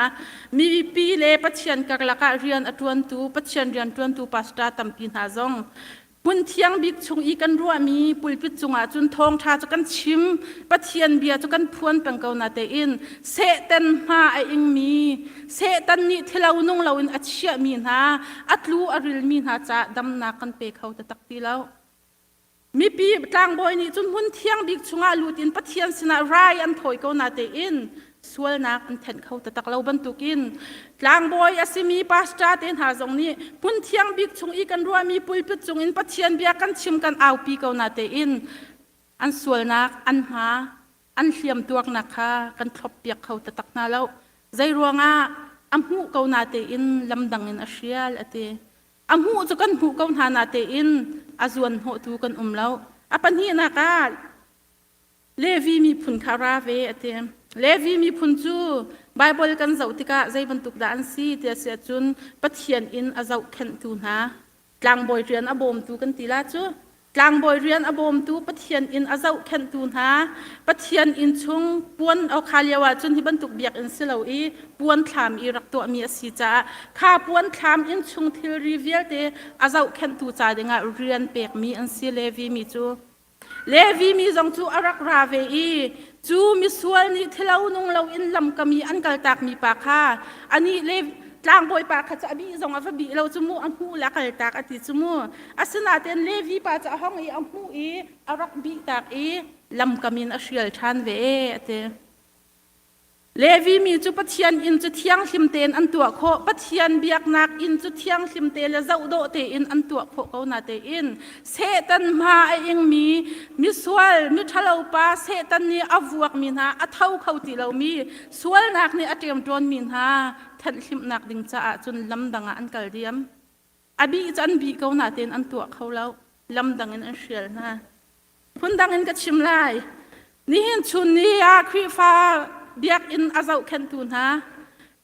mipi le Pathian karlak ah rian a ṭuantu Pathian rianṭuantu pastor tampi hna zong Hmun thiang bik chung i kan ruahmi pulpit cungah cun thawngṭha cu kan chim, Pathian bia cu kan phuan peng ko natein Satan hma a ingmi, Satan nih thilo nung loin a chiahmi hna, a tlu a rilmi hna caah damnak kan pe kho taktak ti lo. Mipi tlangbawi nih cun hmun thiang bik chungah lut in Pathian sinah rai an thawi ko natein Sualnak an thenh kho taktak lo bantukin tlangbawi a simi pastor te hna zong nih hmun thiang bik chung i kan ruahmi pulpit cungin Pathian bia kan chim kan aupi ko na tein an sualnak an hma an hliam tuarnak kha kan thlop piak kho taktak hna lo. Zei ruangah a hmuh ko na tein lamdang in a hrial a ti. A hmuh cu kan hmuh ko hna na tein a zuan hnawhtu kan um lo. A pahnihnak ah Levi miphun kha ra ve a ti. Levi miphun cu Baibal kan zoh tikah zei bantuk dah an si ti a si ahcun Pathian in a zohkhenhtu hna tlangbawi rian a bawmtu kan ti la cu tlangbawi rian a bawmtu Pathian in a zohkhenhtu hna Pathian inn chung puan okha lio ah cun hi bantuk biakinn si lo i puan thlam i rak tuahmi a si caah kha puan thlam inn chung thilri vialte a zohkhenhtu ca dingah rian pekmi an si Levi mi cu Levi mi zong cu a rak ra ve i cu misual nih thilo nung loin lamkam i an kaltakmi pa kha anih le tlangbawi pa kha cu a bih zong a va bih lo cu mu a hmuh le a kaltak a ti cu mu asinain Levi pa cu a hong i a hmuh i a rak bihtak i lamkam in a hrial ṭhan ve a ti. Levi mi cu Pathian inn cu thianghlim tein an tuah khawh. Pathian biaknak inn cu thianghlim te le zohdawh tein an tuah khawh ko na tein Satan hma a ingmi misual miṭhalo pa Satan nih a vuakmi hna a tho kho ti lomi sualnak nih a ṭemṭawnmi hna thenhhlimhnak ding caah cun lamdang ah an kal diam. A bih cu an bih ko na tein an tuah kho lo. Lamdang in an hrial hna. Phundang in ka chim lai. Nihin chun ni ah Khrihfa biakinn a zohkhenhtu hna,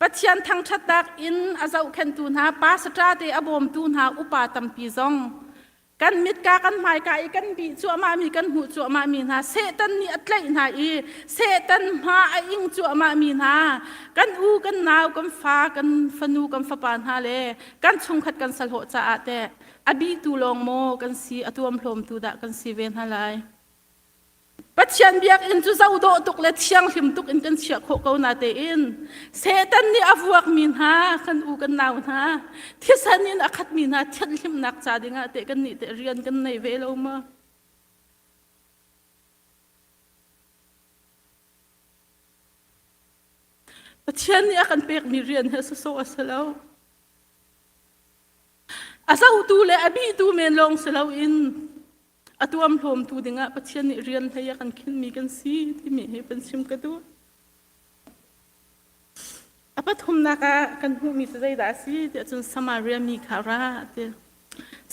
Pathian thangṭhatnak in a zohkhenhtu hna, pastor te a bawmtu hna upa tampi zong kan mitka kan hmaika i kan bih cuahmahmi kan hmuh cuahmahmi hna Satan nih a tlaih hna i Satan hma a ing cuahmahmi hna kan u kan nau kan fa kan fanu kan fapa hna le kan chungkhat kan salhawh caah teh a bihtu lawng maw kan si a tuamhlawmtu dah kan si ve hna lai Pathian biakinn cu zohdawh tuk le thianghlim tuk in kan chiah khawh ko na tein Satan nih a vuakmi hna kan u kan nau hna thisen in a khatmi hna thianhlimnak ca dingah teh kan nih teh rian kan nei ve lo ma Pathian nih a kan pekmi rian he sawsawh a si lo A zohtu le a bihtu men lawng si loin a tuamhlawmtu dingah Pathian nih rian hlei a kan khinhmi kan si timi hi van chim ka duh. A pathumnak ah kan hmuhmi cu zeidah a si tiah cun Samaria mi kha a ra a ti.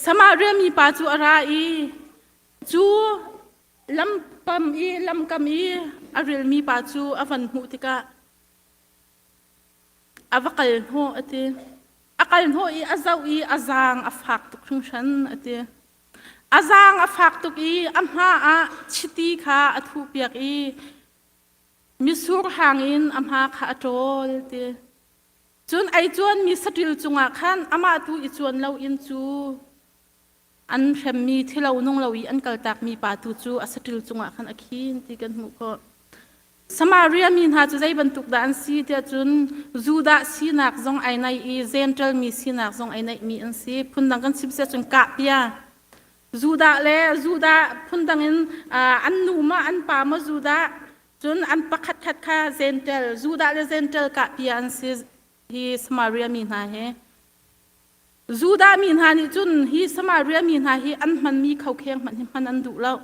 Samaria mi pa cu a ra i cu lampam i lamkam i a rilmi pa cu a van hmuh tikah A va kal hnawh a ti. A kal hnawh i a zoh i a zaang a fak tuk hringhran a ti. A zaang a fak tuk i a hma ah chiti kha a thuhpiak i mitsur hang in a hma kha a ṭawl ti. Cun ei cuanmi saṭil cungah khan amah tu i cuan loin cu an hremmi thilo nung lo i an kaltakmi pa tu cu a saṭil cungah khan a khin ti kan hmuh khawh. Samaria mi hna cu zei bantuk dah an si tiah cun Judah sinak zong ai naih i Gentile mi sinak zong ai naihmi an si. Phundang kan chim siah cun kahpia. Judah le Judah phundang in an nu ma an pa ma Judah cun an pakhat khat kha Gentile Judah le Gentile kahpia an si hi Samaria mi hna hi. Judah mi hna nih cun hi Samaria mi hna hi an hmanmi khokheng hmanh hi hman an duh lo.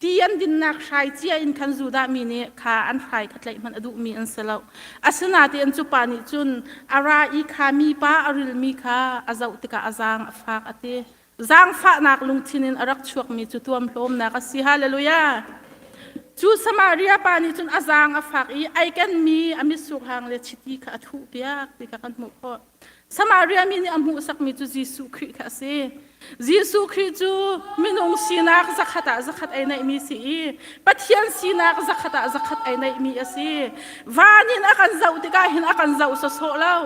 Ti an dinnak hrai cia in khan Judah mi nih kha an hrai kha tlaih hmanh a duhmi an si lo. Asinain cu pa nih cun a ra i kha mipa a rilmi kha a zoh tikah a zaang a fak a ti. Zaangfahnak lungthin in a rak chuakmi cu tuamhlawmnak a si. Hallelujah! Cu Samaria pa nih cun a zaang a fak i ai kenmi a mitsur hang le chiti kha a thuhpiak ti kha kan hmuh khawh. Samaria mi nih a hmuhsakmi cu Jesuh Khrih kha a si. Jesuh Khrih cu minung sinak zakhat ah zakhat ei neihmi si i Pathian sinak zakhat ah zakhat ei neihmi a si. Van in a kan zoh tikah hin a kan zoh sawsawh lo.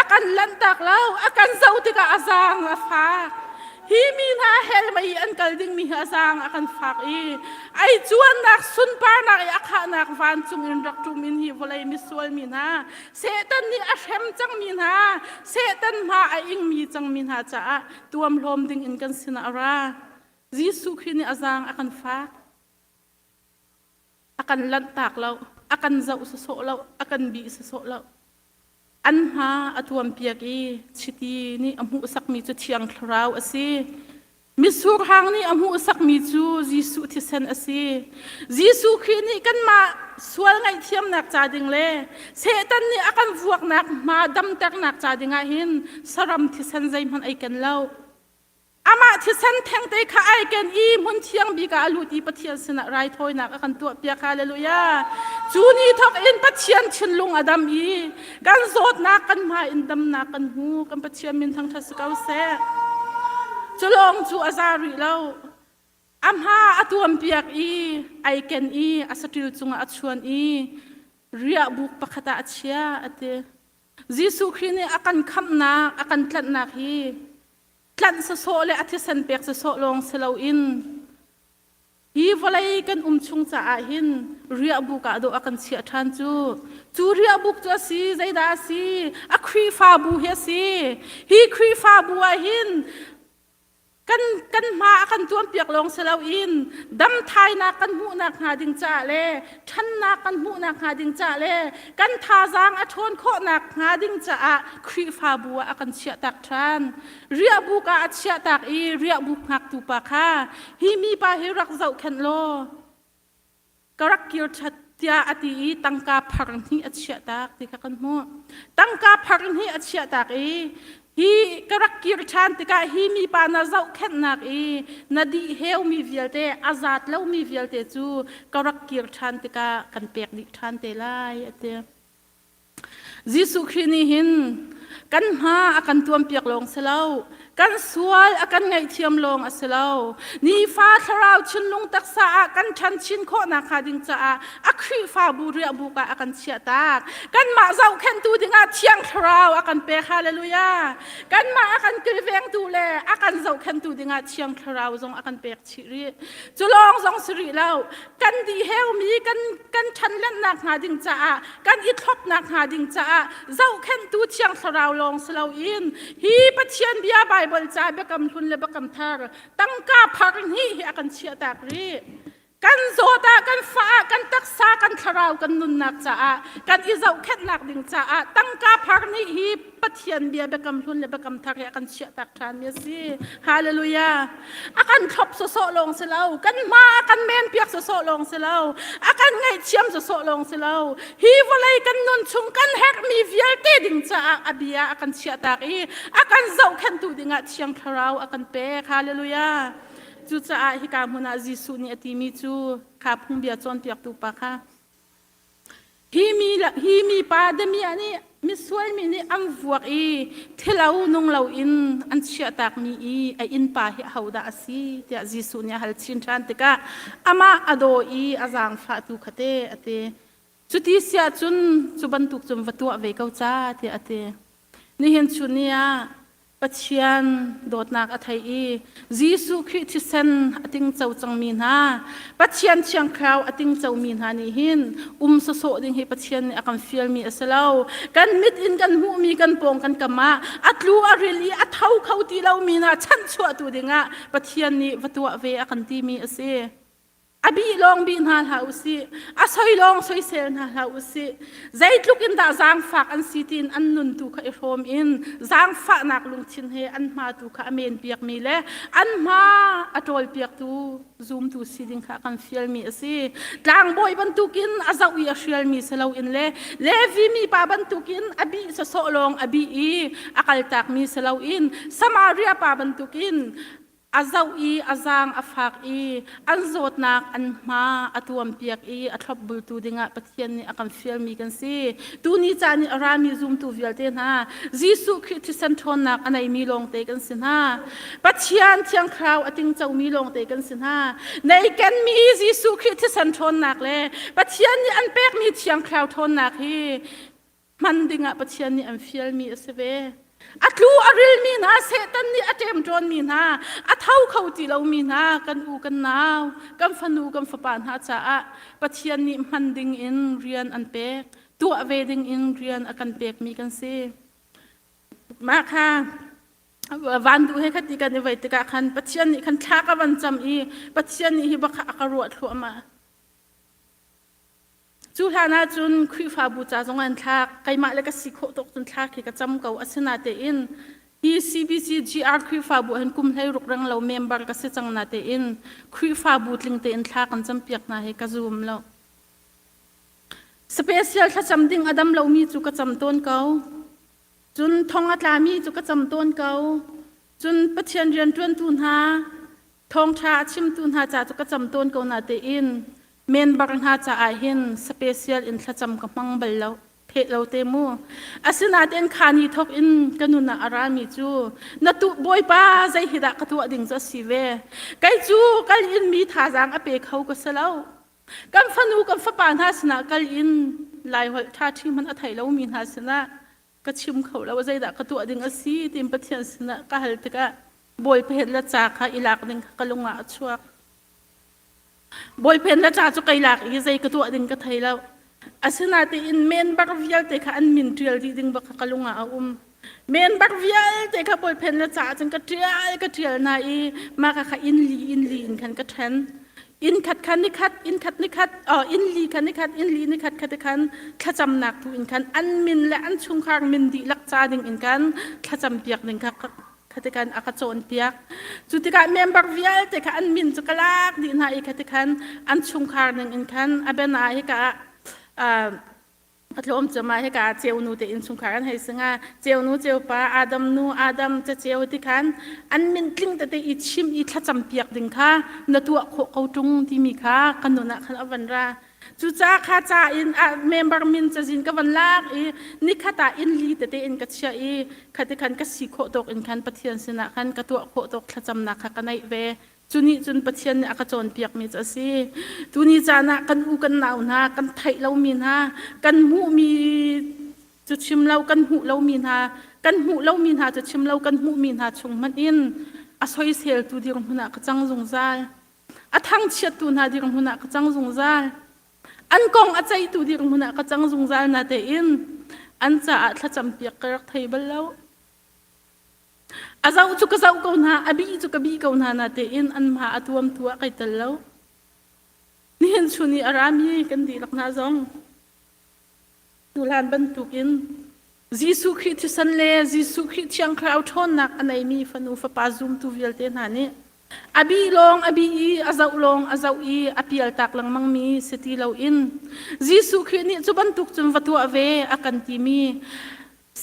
A kan lanhtak lo. A kan zoh tikah a zaang a fak. Hi mi hna hell mei an kal dingmi hi a zaang a kan fak i ai cuannak sunparnak i a khahnak vancung in rak ṭum in hi vawlei misual mi hna Satan nih a hrem cangmi hna Satan hma a ingmi cangmi hna caah tuamhlawm ding in kan sinah a ra. Jesuh Khrih nih a zaang a kan fak. A kan lanhtak lo. A kan zoh sawsawh lo, a kan bih sawsawh lo. An hma a tuampiak i chiti nih a hmuhsakmi cu Thiang Thlarau a si. Mitsur hang nih a hmuhsakmi cu Jesuh thisen a si. Jesuh Khrih nih kanmah sual ngaihthiamnak ca ding le Satan nih a kan vuaknak hma damternak ca dingah hin saram thisen zeihmanh ei ken lo. Amah thisen thengte kha ai ken i hmun thiang bik ah a lut i Pathian sinah raithawinak a kan tuahpiak. Hallelujah. Cu ni thawk in Pathian thinlung a dam i kan zawtnak kan hma in damnak kan hmu. Kan Pathian min thangṭhat si ko seh. Cu lawng cu a za rih lo. A hma a tuampiak i ai ken i a saṭil cungah a chuan i riahbuk pakhat ah a chia a ti. Jesuh Khrih nih a kan khamhnak, a kan tlanhnak hi tlanh sawsawh le a thisen pek sawsawh lawng si loin hi vawlei kan um chung caah hin riahbuk ah dawh a kan chiah ṭhan cu. Cu riahbuk cu a si, zeidah a si? A Khrihfabu hi a si. Hi Khrihfabu ah hin kan kan hma a kan tuampiak lawng si loin damthainak kan hmuhnak hnga ding caah le ṭhannak kan hmuhnak hnga ding caah le kan thazaang a ṭhawn khawhnak hnga ding caah Khrihfabu ah a kan chiahtak ṭhan. Riahbuk ah a chiahtak i riahbuk hngaktu pa kha hi mi pa hi rak zohkhenh law ka rak kir ṭhat tiah a ti i tangka phar hnih a chiahtak ti kha kan hmuh. Tangka phar hnih a chiahtak i hi ka rak kir ṭhan tikah hi mipa na zohkhenhnak i na dih heumi vialte a zaat lomi vialte cu ka rak kir ṭhan tikah kan pek dih ṭhan te lai a ti. Jesuh Khrih nih hin kan hma a kan tuampiak lawng si lo, kan sual a kan ngaihthiam lawng a si lo. Nifa thlarau thinlung taksa ah kan ṭhan chin khawhnak hnga ding caah a Khrihfabu riahbuk ah a kan chiahtak. Kanmah zohkhenhtu dingah Thiang Thlarau a kan pek. Hallelujah! Kanmah a kan kilvengtu le a kan zohkhenhtu dingah Thiang Thlarau zong a kan pek chih rih. Cu lawng zong si rih lo. Kan dih heumi kan kan ṭhanlennak hnga ding caah kan i thlopnak hnga ding caah zohkhenhtu Thiang Thlarau lawng si loin hi Pathian bia Baibal ca biakam hlun le biakam thar tangka phar hnih hi a kan chiahtak rih. Kan zawt ah, kan fah ah, kan taksa, kan thlarau, kan nunnak caah, kan i zohkhenhnak ding caah tangka phar nih hi Pathian bia biakam hlun le biakam thar hi a kan chiahtak ṭhanmi a si. Hallelujah. A kan thlop sawsawh lawng si lo. Kan hma a kan men piak sawsawh lawng si lo. A kan ngaihthiam sawsawh lawng si lo. Hi vawlei kan nun chung kan herhmi vialte ding caah a bia a kan chiahtak i a kan zohkhenhtu dingah Thiang Thlarau a kan pek. Hallelujah. Cucaah hika hmun ah Jesuh nih a timi cu kha phungbia cawnpiaktu pa kha Hi mi, hi mi pa damiah nih misual mi nih an vuak i thilo nung loin an chiahtakmi i a innpa hi ahodah a si tiah Jesuh nih a hal chin ṭhan tikah amah a daw i a zaangfahtu kha te a ti. Cuti siah cun cu bantuk cun va tuah ve ko ca tiah a ti. Nihin chun ni ah Pathian dawtnak a thei i Jesuh Khrih thisen a tingco cangmi hna, Pathian Thiang Thlarau a tingcomi hna nih hin um sawsawh ding hi Pathian nih a kan fialmi a si lo. Kan mit in kan hmuhmi kan pawng kan kam ah a tlu a ril i a tho kho ti lomi hna chanhchuahtu dingah Pathian nih va tuah ve a kan timi a si. A bih lawng bih hna hlah u sih. A soi lawng soisel hna hlah u sih. Zeitluk in dah zaangfak an si tiin an nun tu kha i hrawm in zaangfahnak lungthin he an hma tu kha a men piakmi le an hma a ṭawl piaktu zumtu si ding kha a kan fialmi a si. Tlangbawi bantukin a zoh i a hrialmi si loin le Levi mipa bantukin a bih sawsawh lawng a bih i a kaltakmi si loin Samaria pa bantukin a zoh i a zaang a fak i an zawtnak an hma a tuampiak i a thlopbultu dingah Pathian nih a kan fialmi kan si. Tuni caan i a rami zumtu vialte hna Jesuh Khrih thisen ṭhawnnak a neimi lawngte kan si hna. Pathian Thiang Thlarau a tingcomi lawngte kan si hna. Neikenmi Jesuh Khrih thisen ṭhawnnak le Pathian nih an pekmi Thiang Thlarau ṭhawnnak hi hman dingah Pathian nih an fialmi a si ve. A tlu a rilmi hna, Satan nih a ṭemṭawnmi hna, a tho kho ti lomi hna, kan u kan nau, kan fanu kan fapa hna caah Pathian nih hman ding in rian an pek, tuah ve ding in rian a kan pekmi kan si. Mah kha van duh he khati kan i vei tikah khan Pathian nih khan thla ka van cam i Pathian nih hi bak kha a ka ruah thluahmah. Cu hlan ahcun Khrihfabu ca zong an thlak. Keimah le ka si khawh tawk cun thlak hi ka cam ko. Asinatein hi CBC GR Khrihfabu hin kum 16 reng lo member ka si cang natein Khrihfabu tling tein thla kan campiak hna hi ka zum lo. Special thlacam ding a dam lomi cu ka cam tawn ko. Cun thong a tlami cu ka cam tawn ko. Cun Pathian rianṭuantu hna, thawngṭha a chimtu hna ca cu ka cam tawn ko natein member hna caah hin special in thlacam ka hmang bal lo. Pheh lo te mu. Asinain kha ni thawk in ka nun ah a rami cu na tu Bawipa zei hi dah ka tuah ding cu a si ve. Kei cu kal in mi thazaang a pe kho ka si lo. Kan fanu kan fapa hna sinah kal in Laiholh ṭha ṭhi hmanh a thei lomi hna sinah ka chim kho lo zeidah ka tuah ding a si tiin Pathian sinah ka hal tikah Bawipa le ca kha i lak ding kha ka lung ah a chuak. Bawipa le ca cu kai lak i zei ka tuah ding ka thei lo. Asinain member vialte kha an min ṭial dih ding bak kha ka lung ah a um. Member vialte kha bawlphen le ca cun ka ṭial ka ṭial hna i mah kha kha inn li inn li in khan ka ṭhen. Inn khat kha nikhat, inn khat nikhat, oh, inn li kha nikhat, inn li nikhat kha khan thlacamnak tu in khan an min le an chungkhar min dihlak ca ding in khan thlacam piak ding kha kha a ka cawnpiak. Cu tikah member vialte kha an min cu ka lak dih hna i kha tikhan an chungkhar ning in khan a ben ah hika ah a tlawm cem ah hika ceunu te innchungkhar an hei singa ceunu ceupa Adam nu Adam caceu ti khan an min tling tete i chim i thlacam piak ding kha na tuah khawh ko ṭung timi kha kan nun ah khan a van ra. Cucaah kha ca in member min cazin ka van lak i nikhat ah inn li tete in ka chiah i khati khan ka si khawh tawk in khan Pathian sinah khan ka tuah khawh tawk thlacamnak kha ka neih ve. Cu nih cun Pathian nih a ka cawnpiakmi cu a si. Tuni caan ah kan u kan nau hna, kan theih lomi hna, kan hmuhmi cu chim lo, kan hmuh lomi hna, kan hmuh lomi hna cu chim lo, kan hmuhmi hna chung hmanh in a soiseltu dirhmun ah ka cang zungzal. A thangchiattu hna dirhmun ah ka cang zungzal. An kong a ceihtu dirhmun ah ka cang zungzal na tein an caah thlacampiak ka rak thei bal lo. A zoh cu ka zoh ko hna, a bih cu ka bih ko hna natein anmah a tuamtu ah kai tel lo. Nihin chun i a rami kan dihlak hna zong tuhlan bantukin Jesuh Khrih thisen le Jesuh Khrih Thiang Thlarau ṭhawnnak a neimi fanu fapa zumtu vialte hna nih a bih lawng a bih i a zoh lawng a zoh i a pialtak lengmangmi si ti loin Jesuh Khrih nih cu bantuk cun va tuah ve a kan timi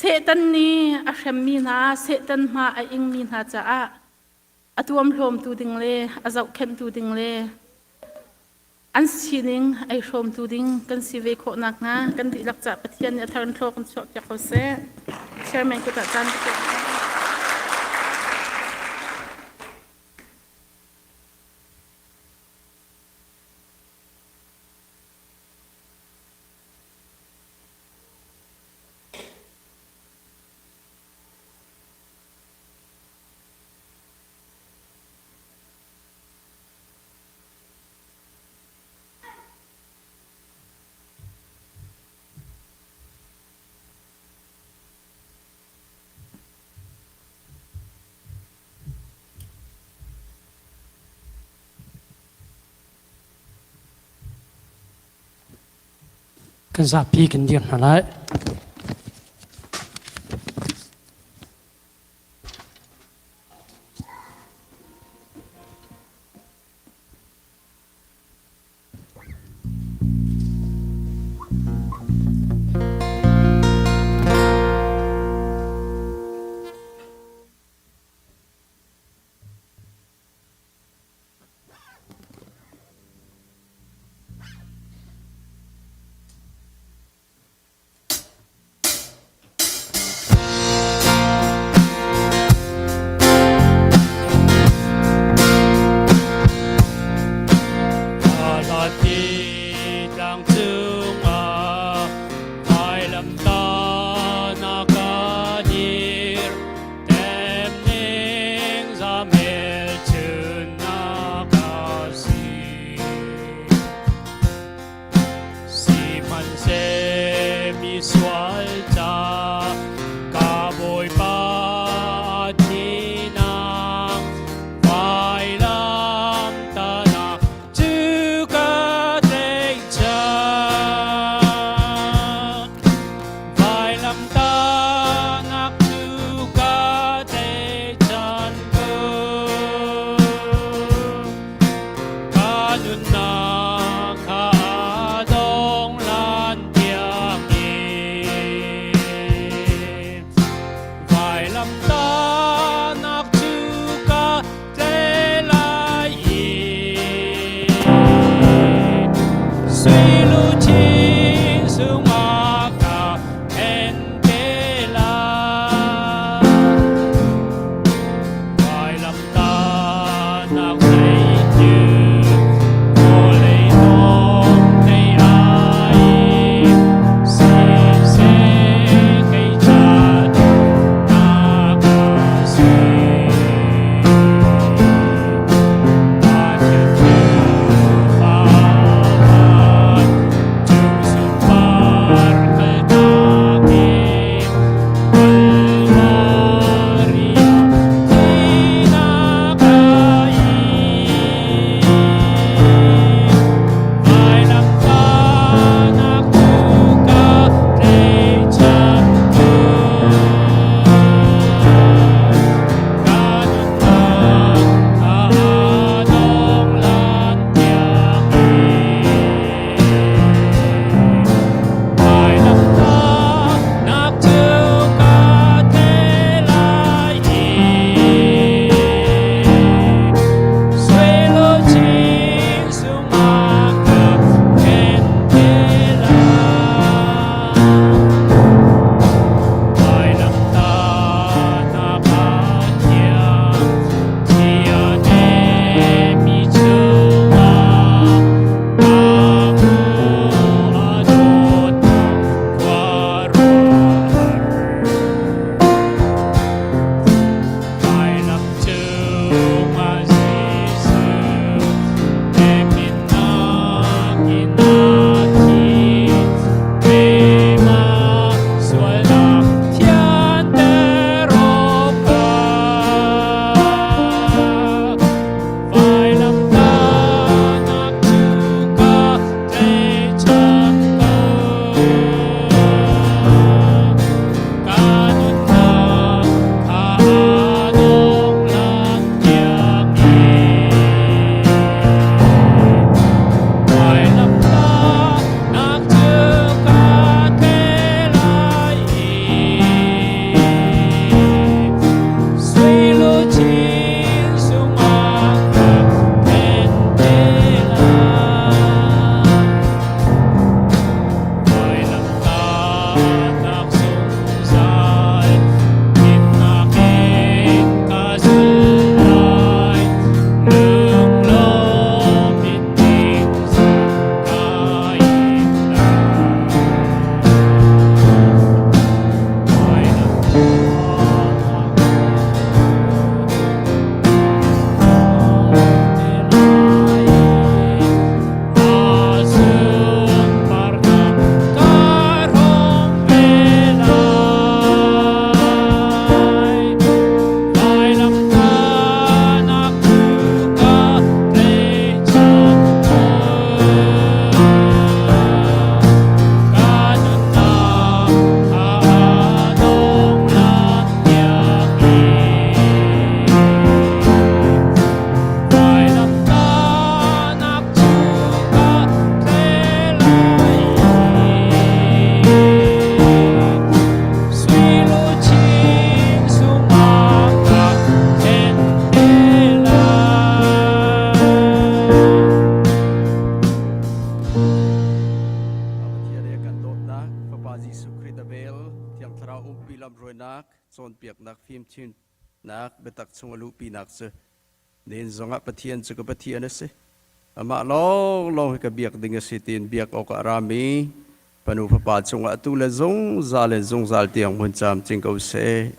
Satan nih a hremmi hna, Satan hma a ingmi hna caah a tuamhlawmtu ding le a zohkhenhtu ding le an sining ei hrawmtu ding kan si ve khawh nakhnga kan dihlak caah Pathian nih a thar in thlaw kan chuahpiak ko seh. Chairman kut ah caan ka pek. Kan zapi kan dir hna lai. Lamhruainak, cawnpiaknak, fimchimnak, biatak chung a luhpinak cu nihin zongah Pathian cu ka Pathian a si. Amah lawnglawng hi ka biak ding a si tiin biak awkah a rami fanu fapa cungah atu le zungzal in zungzal tiang hmun camcin ko seh.